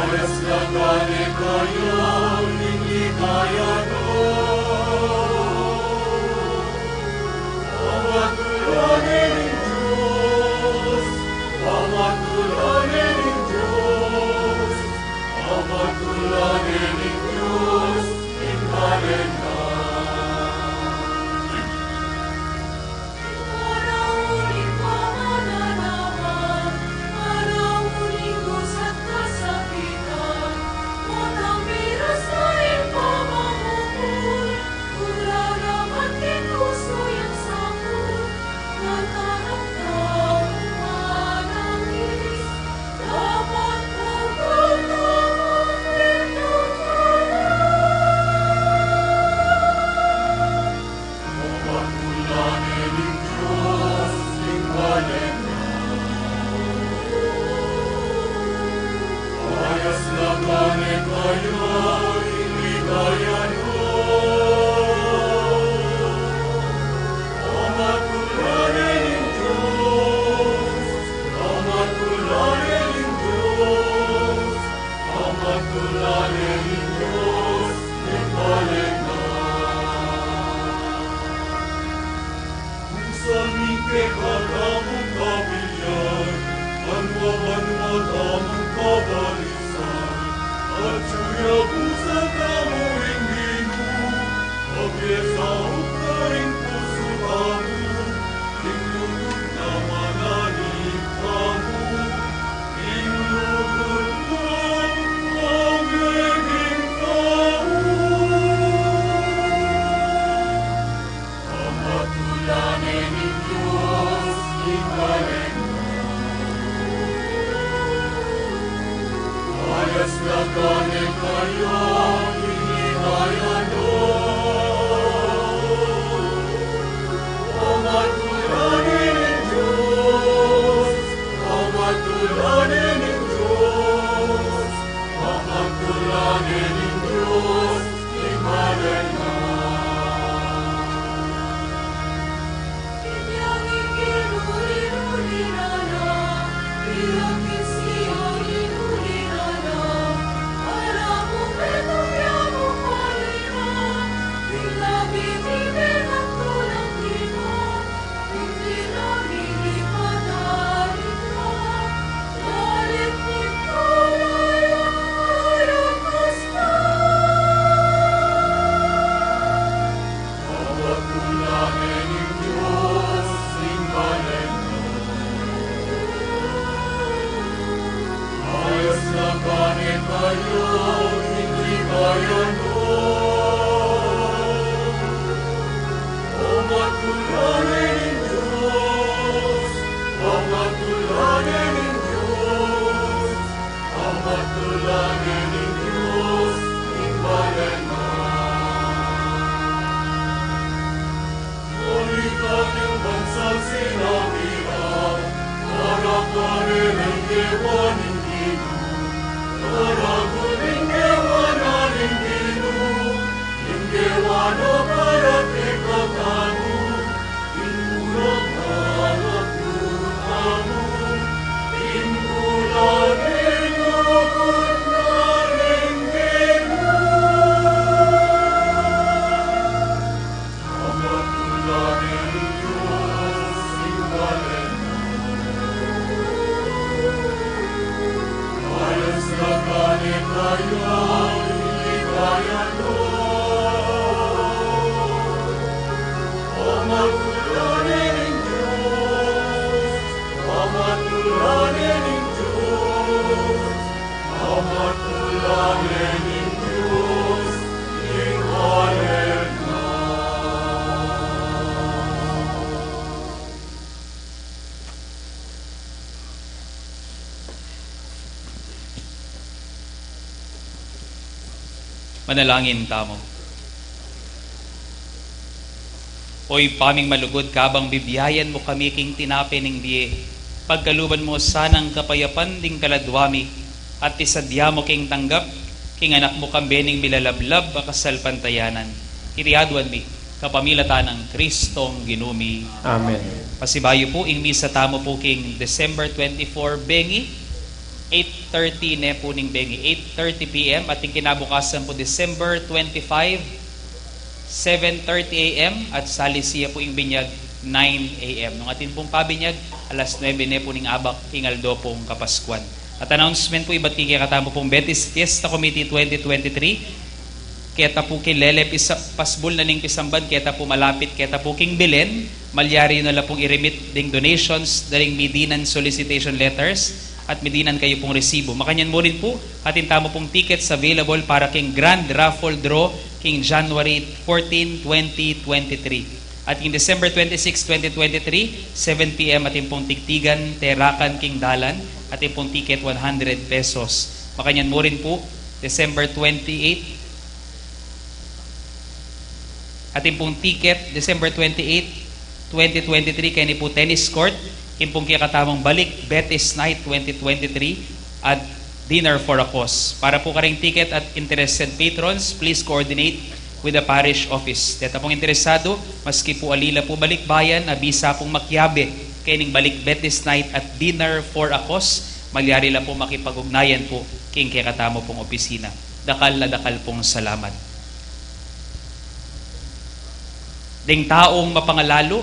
Payaslagan ne kayu ning ligaya na. Pamatulan ne ning Dios, pamatulan ne ning Dios, pamatulan ne ning Dios ing balen na. Nung sa ning kekatamung kabilyan, banua-banua tamung kabalisan, atyu ya busa tamu ing Ginu, papiesaup na ing pusu tamu, ing lugud na mananib tamu, ing lugud na maging tau. Pamatulan ne ning Dios ing balen na. Payaslagan ne kayu ning ligaya na. Pamatulan ne ning Dios, pamatulan ne ning Dios, pamatulan ne ning Dios ing balen na. Pamatulan ne ning Dios, pamatulan ne ning Dios ing balen na. Uli kang bansang sinabi ra, para karela ing gewa ning Ginu, para uli ing gewa na ning Ginu, ing gewa na para kekatamu, ing mula para kekatamu, ing mula ning lugud na ning Ginu. Pamatulan ne ning Dios ing balen na. Payaslagan ne kayu ning ligaya na. Pamatulan ne ning Dios, pamatulan ne ning Dios, pamatulan ne ning Dios ing balen na. Manalangin tamu. O Ibpa ming malugud, kabang bibiayan mu kami king tinape ning bie, pagkaluban mu sanang kapayapan ding kaladua mi, at isadya mu king tanggap king Anak mu, kambe ning milalablab a kasalpantayanan. Iti aduan mi kapamilatan nang Kristong Ginu mi. Amen. Pasibayu pu ing misa tamu pu king December twenty-four, bengi, Eight thirty ne pu ning bengi, eight thirty P M, at ing kinabukasan pu, December twenty-five, seven thirty A M, at salisiya pu ing binyag, nine A M. Nung atin pung pabinyag, alas nuebe ne pu ning abak, ing aldo pung Kapaskuan. At announcement pu, ibat king kekatamu pung Betis Fiesta Committee twenty twenty-three, keta pu king lele pisa-, pasbul na ning pisamban, keta pu malapit, keta pu king Belen, malyari yu na la pung i-remit ding donations, ding midinan solicitation letters, at midinan kayu pung resibo. Makanyan mu rin pu, atin tamu pung tickets available para king grand raffle draw king January fourteen, twenty twenty-three. At king December twenty-six, twenty twenty-three, seven P M, atin pung tigtigan, terakan king dalan, atin pung ticket, one hundred pesos. Makanyan mu rin pu, December twenty-eight, atin pung ticket, December twenty-eight, twenty twenty-three, keni pu tennis court, ing pung kekatamung Balik Betis Night twenty twenty-three at Dinner for a Cause. Para pu karing ticket at interested patrons, please coordinate with the parish office. Deta pung interesado, maski pu ali la pu balikbayan, a bisa pung makiabe kening Balik Betis Night at Dinner for a Cause, malyari la pu makipag-ugnayan pu king kekatamu pung opisina. Dakal a dakal pung salamat. Deng taung mapangalalu,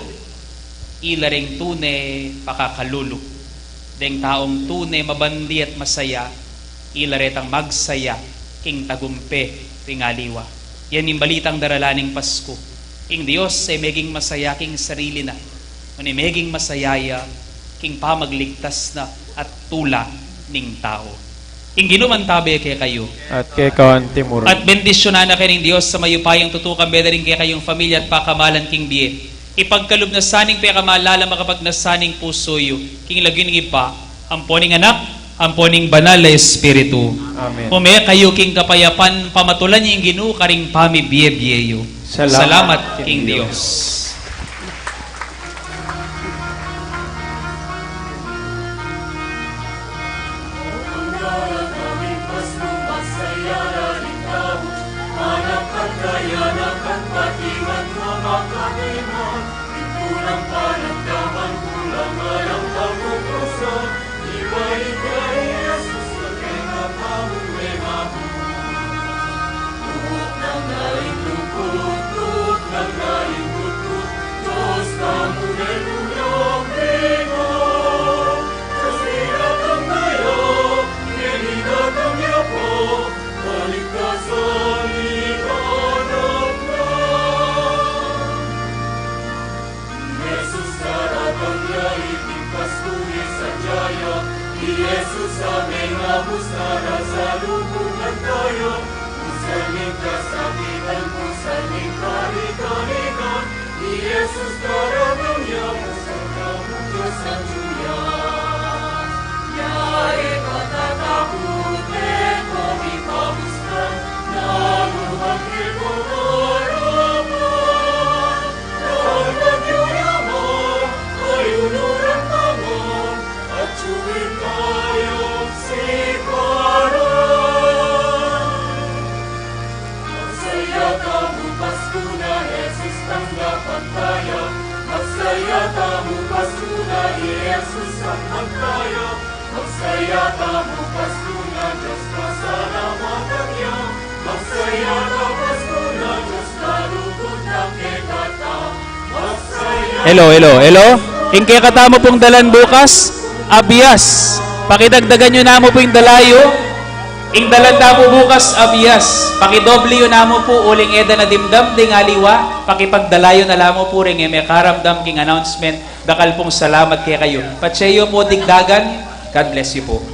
ila reng tune pakakalulu. Deng taung tune mabandi at masaya, ila retang magsaya king tagumpe ring aliwa. Yan ing balitang daralan ning Pasku. Ing Dios e meging masaya king sarili na, nune meging masaya ya king pamagligtas na at tula ning tau. Ing Ginu mantabe kekayu. At keka mu rin. At bendisyunan na kayu ning Dios a mayupayang tutu, kambe da ring kekayung pamilya at pakamalan king bie. Ipagkalub na sa ning pekamalala makapagnasa ning pusu yu, king lagyu ning Ibpa, ampo ning Anak, ampo ning Banal a Espiritu. Amen. Ume kayu king kapayapan, pamatulan yu ing Ginu karing pamibie-bie yu. Salamat king Dios. Hello, hello, hello. Ing kekatamu pung dalan bukas, abias. Pakidagdagan yu namu pu ing dala yu. Ing dalan tamu bukas, abias. Pakidoble yu namu pu uling e da na dimdam ding aliwa. Pakipagdala yu na la mu pu ring e mekaramdam king announcement. Dakal pung salamat kekayu. Patse yu pu digdagan. God bless you po.